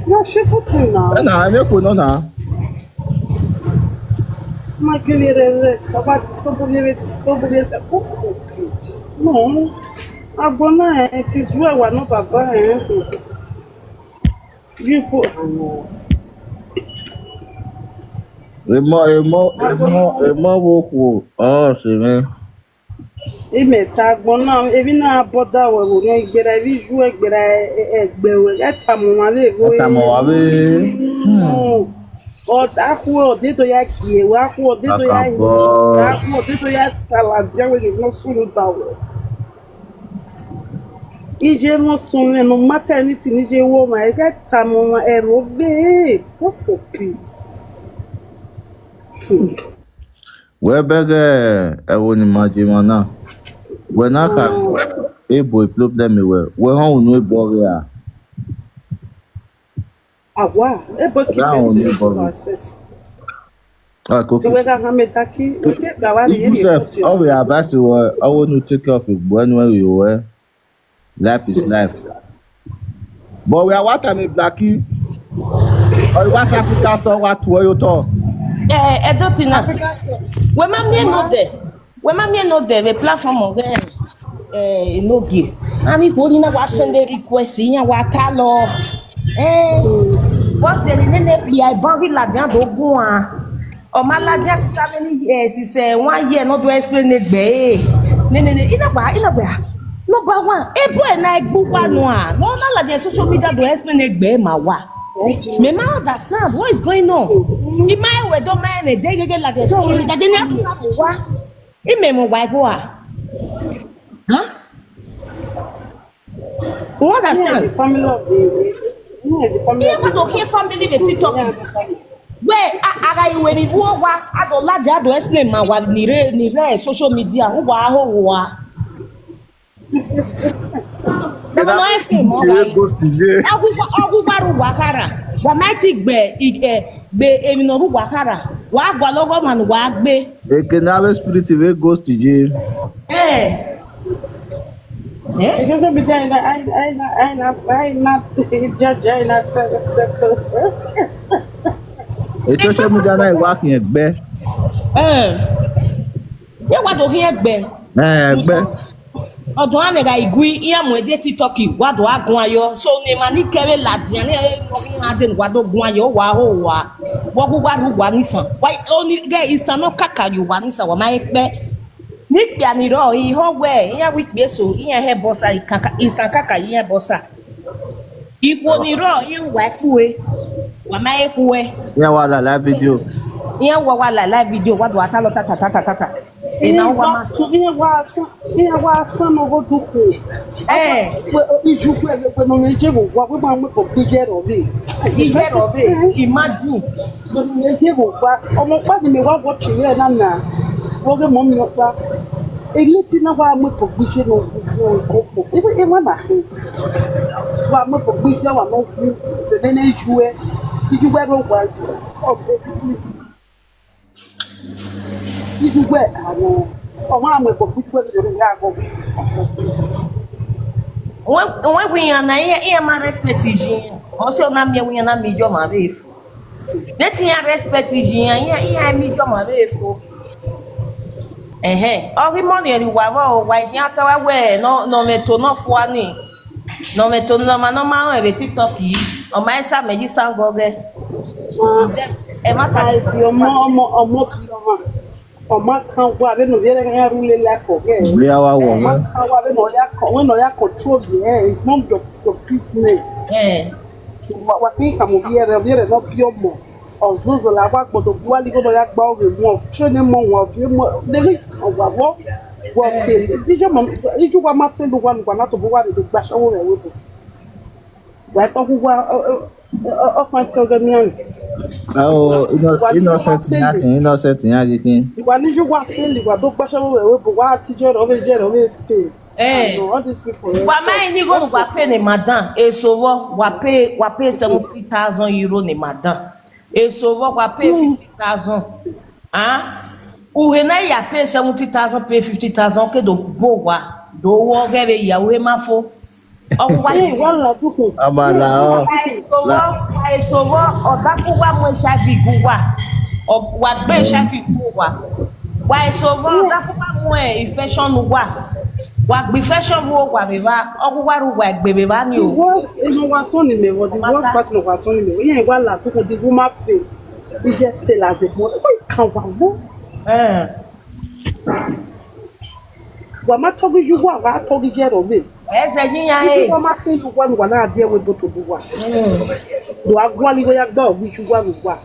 Na shit for thing now. Ẹ na, ẹ i vbe ekhue nọ na. Ma gele rẹ rest, a wa disturb ye, disturb ye, oh, for good. No, agbọn na, eh, it is well, wa nọ baba, eh. You go. Emọ, emọ, emọ, emọ vbe okhuo, ọ sẹ mwẹ. Imẹ ta agbọn na, emwi na bọda wẹ vbe orhiọn igberra, emwi iye uẹ gberra, ẹgbẹ ruẹ, ghẹ tama ọmwa vbe egho. Ghẹ tama ọmwa vbe. Hmm. Ọ, a khu ọdẹ do ya gie wẹ, a khu ọdẹ do ya, a khu ọdẹ do ya ta ladian wẹ ghe ne ọ sunu da wẹ. Iye ne ọ sunu, no matter anything ne iye wẹ ọmwa, ghẹ tama ọmwa ẹre ọ gbe, God forbid. Wẹ bẹghe ẹvbo ne ima ye emwa na, wẹ na kha ebo problem wẹ, wẹ họn unu ebo ọghe a. Awa, ebo keep it to yourself. Ti wẹ gha hama ẹta ki, wẹ ke gba wa rhie rhie. Ọ vbe advice wẹ, ọ wẹ ne u take care of egbe ne u ru wẹ. Life is life. But wẹ a wa tama Blackie, ọ i wa South Africa sọ wa tuẹ ye otọ. Eh, Edo Tina. Wẹ ma miẹn nodẹ. Wẹ ma miẹn nodẹ vbe platform ọghe, eh, Enogie. Avbe ikhuo ni na wa send request, iran wa ta lọ. Eh, boss, eni nene kpia eban ghi ladian do guan. Ọ ma ladian sisa vbene, eh, sisa, eh, one year ne ọ do explain egbe ẹre. Ne, ne, ne, I na gba, I na gba. Number one, ebo ẹre na gbe uwa nua. Ne ọ na ladian social media do explain egbe ẹre ma wa. Mẹ ma understand what is going on. I ma ẹwe do ma ẹmwẹ de gege ladian social media de ne a ku wa. I mẹ mu wa igho a. Huh? You understand? Family of the, yeah, the family. Iran wa do khian family vbe TikTok. Wẹ a, a gha ru emwi vbe uwa, a do ladian, a do explain ma wa ni rre, ni rre social media, uwa ho uwa. Never no explain ma wa. Ghost ye. Ọghu wa, ọghu wa ru uwa khara. Wa ma ti gbe, i, eh, gbe emwi ne ọ ru uwa khara. Wa gualọ ọghọmwa ne uwa gbe. Eke ne avbe spirit vbe ghost ye. Eh. Eh? Social media, I, I, I, I, I, I, I, judge, I, I, settle. E social media na i wa khian egbe. Eh. Ye wa do khian egbe. Eh, egbe. Ọdọ amẹ gha igui, iran mu ẹdẹ TikTok, wa do a guan yọ. So, ne ma ni kẹvbe ladian, ne iran dee, wa do guan yọ, wa ho wa. Wa gu wa ru wa nisan. Wa, oni, ghe isan nọ kaka ye uwa nisan, wa ma he kpẹ. Ne ikpia ni rrọọ, I họn wẹẹ, iran wẹ ikpia eso, iran hẹ ẹbọ sa, ikan ka-, isan kaka ye iran ẹbọ sa. Ikhuo ni rrọọ, iran wa kpue, wa ma he khuẹ. Iran wa la live video. Iran wa wa la live video, wa do a ta lọ ta ta ta ta ta ta. Ena wa ma sọ. Iran wa sọ, iran wa sọ nọ gho dukhu. Eh. Wẹ, iju wẹ, wẹ, wẹ, nọ mẹ je vbe wa, wẹ ma mu ebo gbe iye rọ vbe. Iye rọ vbe, imagine. Nọ mẹ je vbe wa, ọmọ ọkpa ni mẹ wa watch rẹ na na. Wẹ ghe mọ mi ọkpa. Eleti na wa mu ebo gbe iye nọ, nọ ko fo. Ewe, ewa na khin. Wa mu ebo gbe iye wa nọ gu, nene iju ẹ. Iju wẹ ro wa. Ọfẹ. Wẹ, wẹ wẹ iran na, iran, iran ma respect yi iran. Ọ sẹ ọ na miẹn wẹ iran na miẹn iye ọmwa vbe fo. De te iran respect yi iran, iran, iran miẹn iye ọmwa vbe fo. Ẹhẹn, ọ ghi mọ ni ẹre uwa vbe, wa khian ta wa wẹ nọ, nọ mwẹ to nọ fua ni. Nọ mwẹ to nọ ma, nọ ma rẹn vbe TikTok yi. Ọ ma sa mẹ yi sa gọghẹ. Ẹmwata ni bi ọmọ, ọmọ, ọmọ bi ọmọ. Ọ ma kan wa vbene ovbi ẹre gha rule life ọghẹe. Ovbi a wa wọ. Ọ ma kan wa vbene ọ ya con-, vbene ọ ya control ẹre, it's not your, your business. Eh. Wa, wa khin khama ovbi ẹre, ovbi ẹre ne ọ biẹ ọmọ. Ọ zozo la wa gbọdọ bu uwa ligho ne ọ ya gba oghe wọn, ọ train emọ wọn, ọ viọ emọ, de ghi kan wa vbọ, wa fail. Iye ọmọ, iye uwa ma fail uwa ne uwa na tobọ uwa rre gba ashawo vbe ẹvbo. Wa tọ gu uwa, ọ, ọ, ọ, ọ khan te ọghe miẹn. Oh, Inno-, Innocent yan khin, Innocent yan ghi khin. Wa ni ju wa fail, wa do gba ashawo vbe ẹvbo, wa ti je rọ vbe, je rọ vbe fail. Eh. No, all these people, eh, wa ma short, ni go short. Wa pay ne madam, eso vbọ, wa pay, wa pay seventy thousand euro ne madam. Eso vbọ, wa pay fifty thousand. Ah? Uhe na ya pay seventy thousand, pay fifty thousand, ke do bo wa, do wo ghe vbe ya, uhe ma fo. Ọ wa. Eh, wa la duku. Amala, oh. Wa eso vbọ, wa eso vbọ, ọ da fu wa mu HIV gu wa. Ọ, wa gbe HIV gu wa. Wa eso vbọ, ọ da fu wa mu, eh, infection gu wa. Wa gbe infection vbe uwa vbe evba, ọ gu wa ru wa egbe vbe evba ni o. It was, it was so ni me, the worst part of was so ni me. Yeah, wa la duku, the woman fail. He just fail as a boy. Why can one? Eh. Wa ma tọghe iye uwa, wa tọghe iye ẹrọ vbe. Ẹzẹ yi yan Iye he. Uwa ma khin iye uwa ne uwa na die ẹvbo ebo tobọ uwa. Do a gualọ igho ya gba ọghe iye uwa vbe uwa.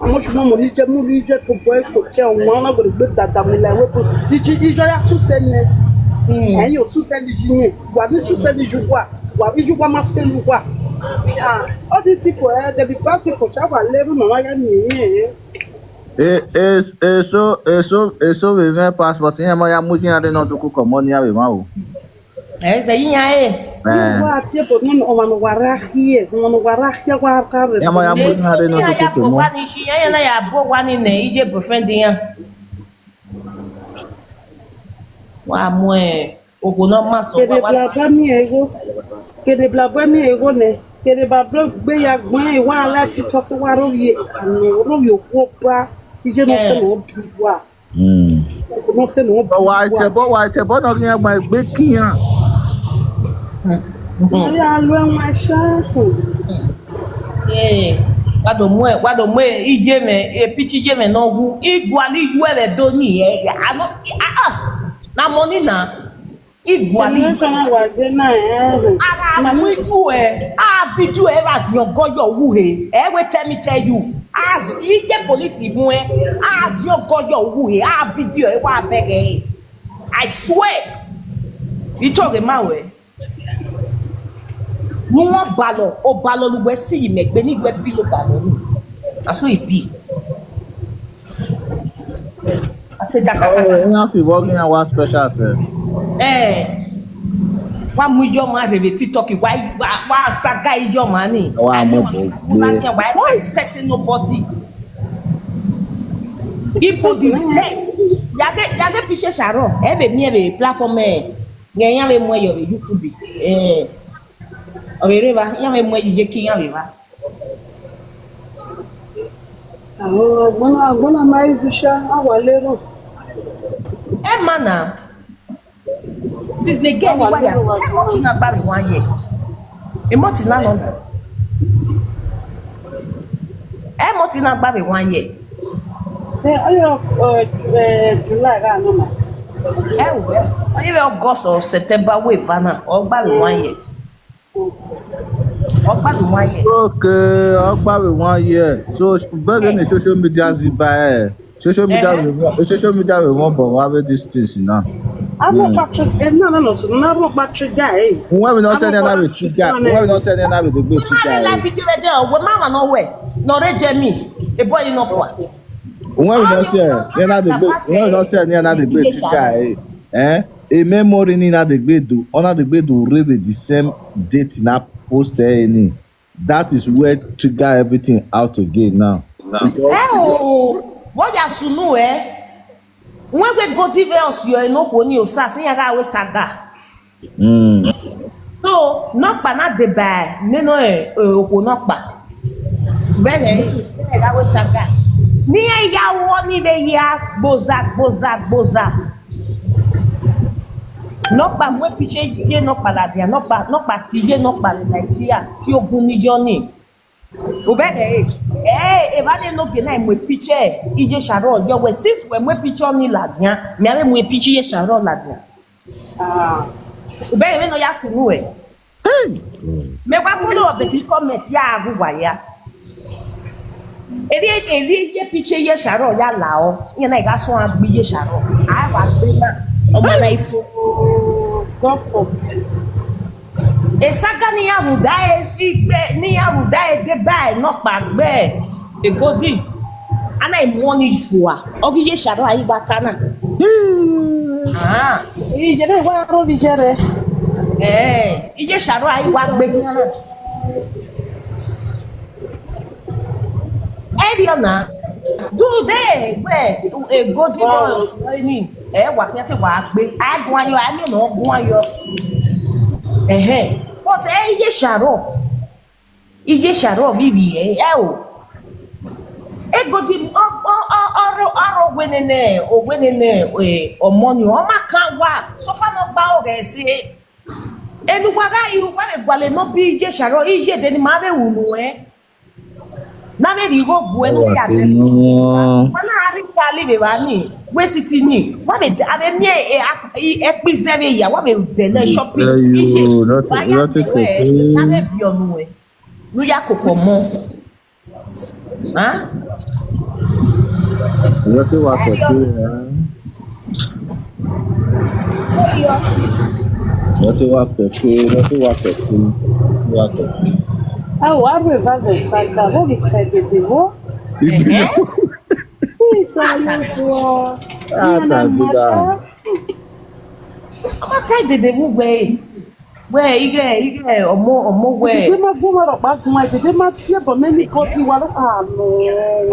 Àmọ́ ṣùgbọ́n mo ní jẹ́ mú ní jẹ́ tó bọ́ ètò kẹ́ ọ̀wọ́n ọ̀nà gbèrègbè dada mi la ẹ̀wé bó. Ìjì ìjọ ya súnṣẹ́ ni. Ẹ̀yin ò súnṣẹ́ ní yí yẹn. Wà ní súnṣẹ́ ní yí wà. Wà ní yí wà máa fẹ́ lu wà. Ah, all these people, eh, they be bad people. Ṣá wà lérò màmá yá nìyẹn. E e eso eso eso vbe mwẹ passport iran ma ya mu iran de nọ doko kọ mọ ni avbe mwa o. Ẹ sẹ yi yan e. Wa tie bo nọ ọmọ no wa ra khie, ọmọ no wa ra khie wa ra re. Iran ma ya mu iran de nọ doko kọ mọ. Wa ni shi yan na ya bo wa ni nẹ iye boyfriend iran. Wa mu ẹ. Ogo na ma sọ. Kede wa blabla miẹn igho. Kede blabla miẹn igho nẹ. Kede ba blo gbe ya gbẹn wa la TikTok wa ro ye. Ano ro ye okhuo ba. Iye no se no bi wa. Mm. No se no bi But wa wa. Ite bo wa ite bo no ghi yan gba egbe kiyan. Ari alo ẹwọn ẹsẹ. Eh, wa do mu ẹ, wa do mu ẹ, iye mẹ, e picture iye mẹ nọ wu. Igua ni yu ẹvẹ do ni ẹ. Ano, ah, ah. Na money na. Igua ni yu. Generation wa je na, eh. Ara mu idu ẹ, a video ẹ ra ziọn gọyọ wu he. Ẹ wẹ tell me tell you. As iye police mu ẹ, a ziọn gọyọ wu he. A video ẹ wa bẹgẹ. I swear. Itọghe ma wẹ. Ne uwẹ ọbalọ, ọbalọ ne uwẹ si yi mẹ egbe ne uwẹ filo ọbalọ ni. That's what it be. Iran fi vlog iran wa special sẹ. Eh, wa mu iye ọmọ rere TikTok, wa wa wa saga iye ọmọ ni. Wa mu bo gbe. Wa respect nobody. Even the death. Yage yage picture Sharon. Ẹ be mi ẹ be platform ẹ. Nge iran vbe mu ẹre vbe YouTube. Eh. Ọ vbe rre evba, iran vbe mu ẹre ye iyeke iran vbe evba. Agbọn agbọn na ma izi sha, a wa lero. Ẹ ma na. This ne girl ni wa ya. Ẹ mọ ti na gba vbe wan ye. Ẹ mọ ti na nọ. Ẹ mọ ti na gba vbe wan ye. Ẹ, ọyọ, ẹ, Ju- ẹ, July gha nọ na. Ẹ wẹ, ọ ye vbe August or September wẹ eva na, ọ gba vbe wan ye. Ọ gba vbe wan ye. Okay, ọ gba vbe wan ye. So, bẹgẹ ne social media zi ba ẹ. Social media we want, social media we want, but we have these things now. I'm not about to, I'm not, not, not, not about to die. Whoever not saying that we trigger, whoever not saying that we the great trigger. Life video there, we mama no way. No re Jamie. A boy enough one. Whoever not saying, you're not the great, whoever not saying you're not the great trigger. Eh? A memory ni na degbe do, ọ na degbe do rere the same date na post any. That is where trigger everything out again now. Because ẹ o, wọ́n ya sunu ẹ, wọ́n gbé godive ọ̀sì ẹ̀ ní okhuo ní ọ̀sà sí yàrá àwẹ̀ saga. Mm. So, nọkpa na deba nene okhuo nọkpa. Vbe ẹghẹ ẹre, vbe ẹghẹ àwẹ̀ saga. Ne iran ya wọ ni vbe ya gboza, gboza, gboza. Nọkpa mu epiche ye nọkpa ladian, nọkpa nọkpa ti ye nọkpa vbe Nigeria, ti ogun ni yọ ni. Obẹghe ẹre, ẹ evba ne enogie na mu epiche iye Sharon yọ wẹ, since wẹ mu epiche ọni ladian, mẹ a vbe mu epiche iye Sharon ladian. Obẹghe vbene ọ ya funu ẹ. Mẹ wa follow ọbẹtin comment ya ghu wa ya. Erriẹ erriẹ iye picture iye Sharon ya la ọ, iran na gha suẹn gbe iye Sharon. A wa gbe na, ọmọ na ifo. God forbid. Esaga ne iran rhunmwuda igbe ne iran rhunmwuda deba nọkpa gbe egodi. A na mu ọni fua, ọ ghi iye Sharon a i gba ta na. Ah, iye ne wa ro ni jẹrẹ. Eh, iye Sharon a i wa gbe khian na. Ẹ riọ na, do de wẹ egodi bọ ni, ẹ wa khian te wa gbe, a guan yọ, a miẹn ne ọ guan yọ. Ẹhẹn, but ẹ iye Sharon, iye Sharon vbe ivbi ẹ, ẹ o. Egodi ọ ọ ọ ọ ro ọ ro wene nẹ, o wene nẹ, eh, ọmọ ni ọ ma kan wa, so far ne ọ gba ọghẹ ẹse. Enu wa gha ru, wa vbe gualọ nọ bi iye Sharon, iye de ni ma vbe ru nuẹn. Na vbe rhie igho gu ẹre ne ọ ya dẹ. Ma na Italy vbe evba ni, wẹ city ni, wa vbe, a vbe miẹn, e, af-, i, ẹkpo izẹvbe hia, wa vbe dẹlẹ shopping. Ije, wa ya vbe, wa vbe viọ nuẹn, ne u ya koko ọmọ. Huh? Wẹ te wa kẹke, eh? Wẹ te wa kẹke, wẹ te wa kẹke, wẹ te wa kẹke. A wa rre eva vbe saga, vbọ ghi ka dede vbo? Ibi Isa yo so. Ah, Iran na thank you, ma God. Ọ ma ka dede vbe uwẹ. Wẹ, ighẹ, ighẹ, ọmọ, ọmọ wẹ. Dede ma gu ma rhọkpa gu ma, dede ma tie bọ mẹ ni body wa ro, ah, no.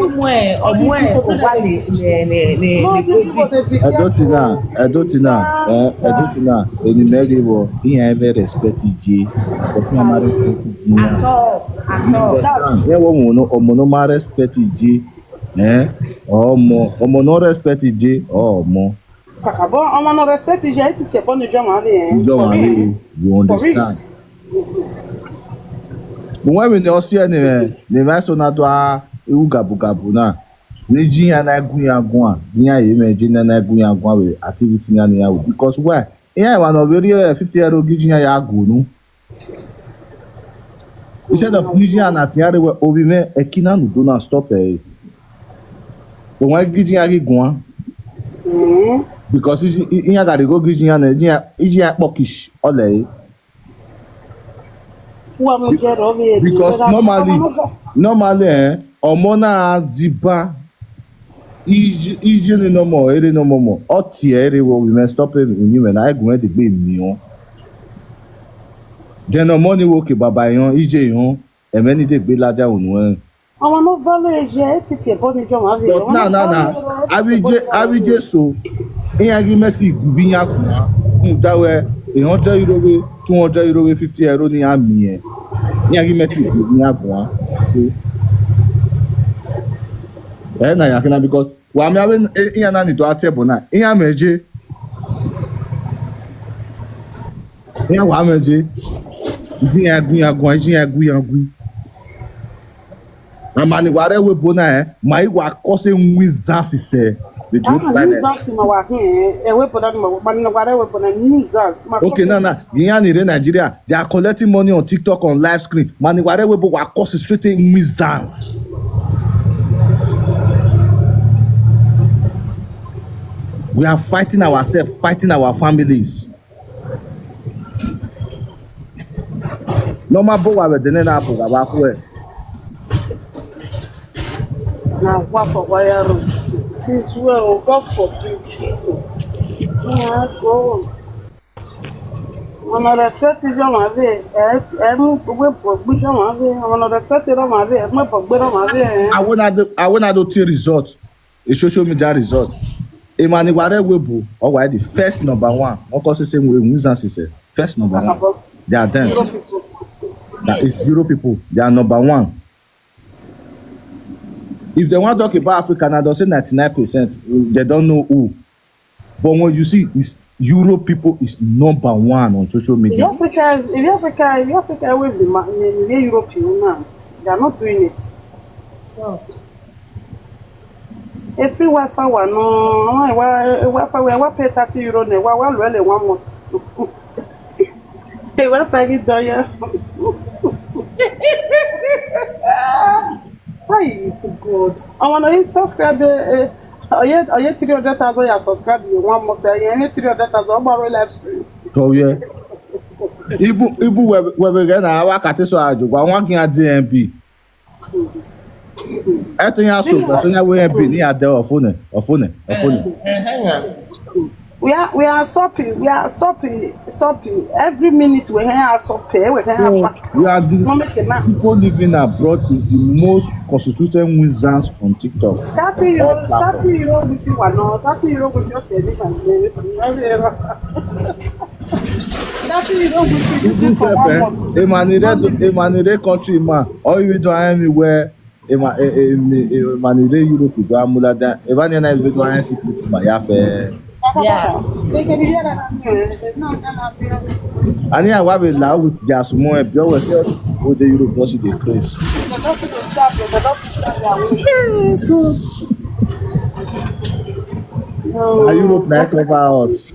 Ọmọ ẹ, ọmọ ẹ, ọwa le, le, le, le, no, le these people, they be careful. Edotina, Edotina, eh, Edotina, eni mẹ ghi vbọ, iran ẹmwẹ respect Ije, because iran ma respect Ije. At all, at all. You understand? That's, yeah, ọmọ no, ọmọ no ma respect Ije, eh, ọmọ, ọmọ no respect Ije, ọmọ. Kakabọ, ọmwa ne ọ respect Ije, ẹ i tie ẹbọ ne Ije ọmwa vbe, eh? Ije ọmwa vbe, you understand? But wẹ vbene ọ si ẹe ne mwẹ, ne emwa eso na do a ru gabugabu na, ne Ije iran na gu iran guan, de iran ye mwẹ Ije na na gu iran guan vbe activity iran ne iran ru. Because why? Iran emwa ne ọ vbe rhie fifty euro gie Ije iran ya gu unu. Instead of ne Ije iran na tian rre wẹ, ovbi mwẹ, ẹki na ne u do na stop ẹre. Wan gie Ije iran ghi guan. Mm. Because Ije, i-, iran gha rhie igho gie Ije iran nẹ, Ije iran, Ije iran kpọkish ọlẹre. Uwa mu jẹ rọ vbe ẹre. Because normally, normally, eh, ọmọ na ziba, Ije, Ije ne nọ ọmọ, ere ne ọmọ ọmọ, ọ tie ẹre wẹ, ovbi mwẹ, stop uyinmwẹ na, ẹgu mwẹ degbe miẹn. Then ọmọ ni wẹ, okay, baba ehọn, Ije ehọn, ẹmwẹ ni degbe ladian unu ẹnrẹn. Ọmwa ne ọ value Ije, ẹ i tie ẹbọ ne Ije ọmwa vbe. But na, na, na, avbe Ije, avbe Ije eso, iran ghi mẹ te gu iran guan, rhunmwuda wẹ, ehọn hundred euro vbe, two hundred euro vbe, fifty euro ne iran miẹn, iran ghi mẹ te gu iran guan. So, ẹ na ya kina, because wa miẹn avbe iran na ni do a tie ẹbọ na, iran mwẹ Ije. Iran wa mwẹ Ije. Ije iran gu iran guan, Ije iran gu iran gui. Ama ni wa rre ẹvbo ebo na, eh, ma i wa kọse nuisance sẹ. Nuisance ma wa khin, eh, ẹvbo ebo na ni ma, ma ni wa rre ẹvbo ebo na, nuisance ma kọse. Okay, now, now, iran ni rre Nigeria, they are collecting money on TikTok on live screen. Ma ni wa rre ẹvbo ebo wa kọse straight nuisance. We are fighting ourselves, fighting our families. Ne ọ ma bọ owa vbe ẹdẹ nẹ, na bọ owa vbe akhuẹ. Na wa for wire road. This well, oh, God forbid. Na go. Ọmwa ne ọ respect Ije ọmwa vbe, ẹ, ẹ mu wẹ bọ gbe Ije ọmwa vbe, ọmwa ne ọ respect erha ọmwa vbe, ẹ mu ẹbọ gbe erha ọmwa vbe, ẹ. Awẹ na do, awẹ na do tie result. E social media result. Emwa ni wa rre ẹvbo ebo, ọ wa the first number one. Ọ kọ sese mu nuisance sẹ. First number one. They are them. That is Europe people. They are number one. If they want talk about Africa now, they'll say ninety-nine percent. They don't know who. But when you see, it's Europe people is number one on social media. If Africa is, if Africa, if Africa with the ma-, the, the Europe, you know, they are not doing it. No. A free Wi-Fi wa nọ, wa, Wi-Fi wa, wa pay thirty euro nẹ, wa, wa lu ẹre one month. A Wi-Fi ghi dọyọ. Hey, God. Ọmwa ne ọ ye subscribe, eh, ọ ye, ọ ye three hundred thousand ya subscribe ye one month, eh, ye three hundred thousand, ọ gba rre live stream. Oh, yeah. Ibu, ibu wẹ, wẹ vbe ghẹ na, a wa ka te so a jogba, wa gian D M B. Ẹ te iran so, but so iran wẹ B N I a dẹ ọfo nẹ, ọfo nẹ, ọfo nẹ. We are, we are shopping, we are shopping, shopping. Every minute we hear shopping, we hear back. We are the people living abroad is the most constituted nuisance on TikTok. Thirty euro, thirty euro with you, no, thirty euro with your service and everything. Thirty euro with you. Even sef, eh, a man in red, a man in red country man, or even do anywhere. Emwa, e, e, emwa ni rre Europe do a mu ladian, emwa ni na do a rẹn secret ma ya fẹ. Yeah. Ani a wa vbe la with their small, eh, pure wẹ sẹ, o de Europe, just dey craze. Hey, God. Na Europe na cover us.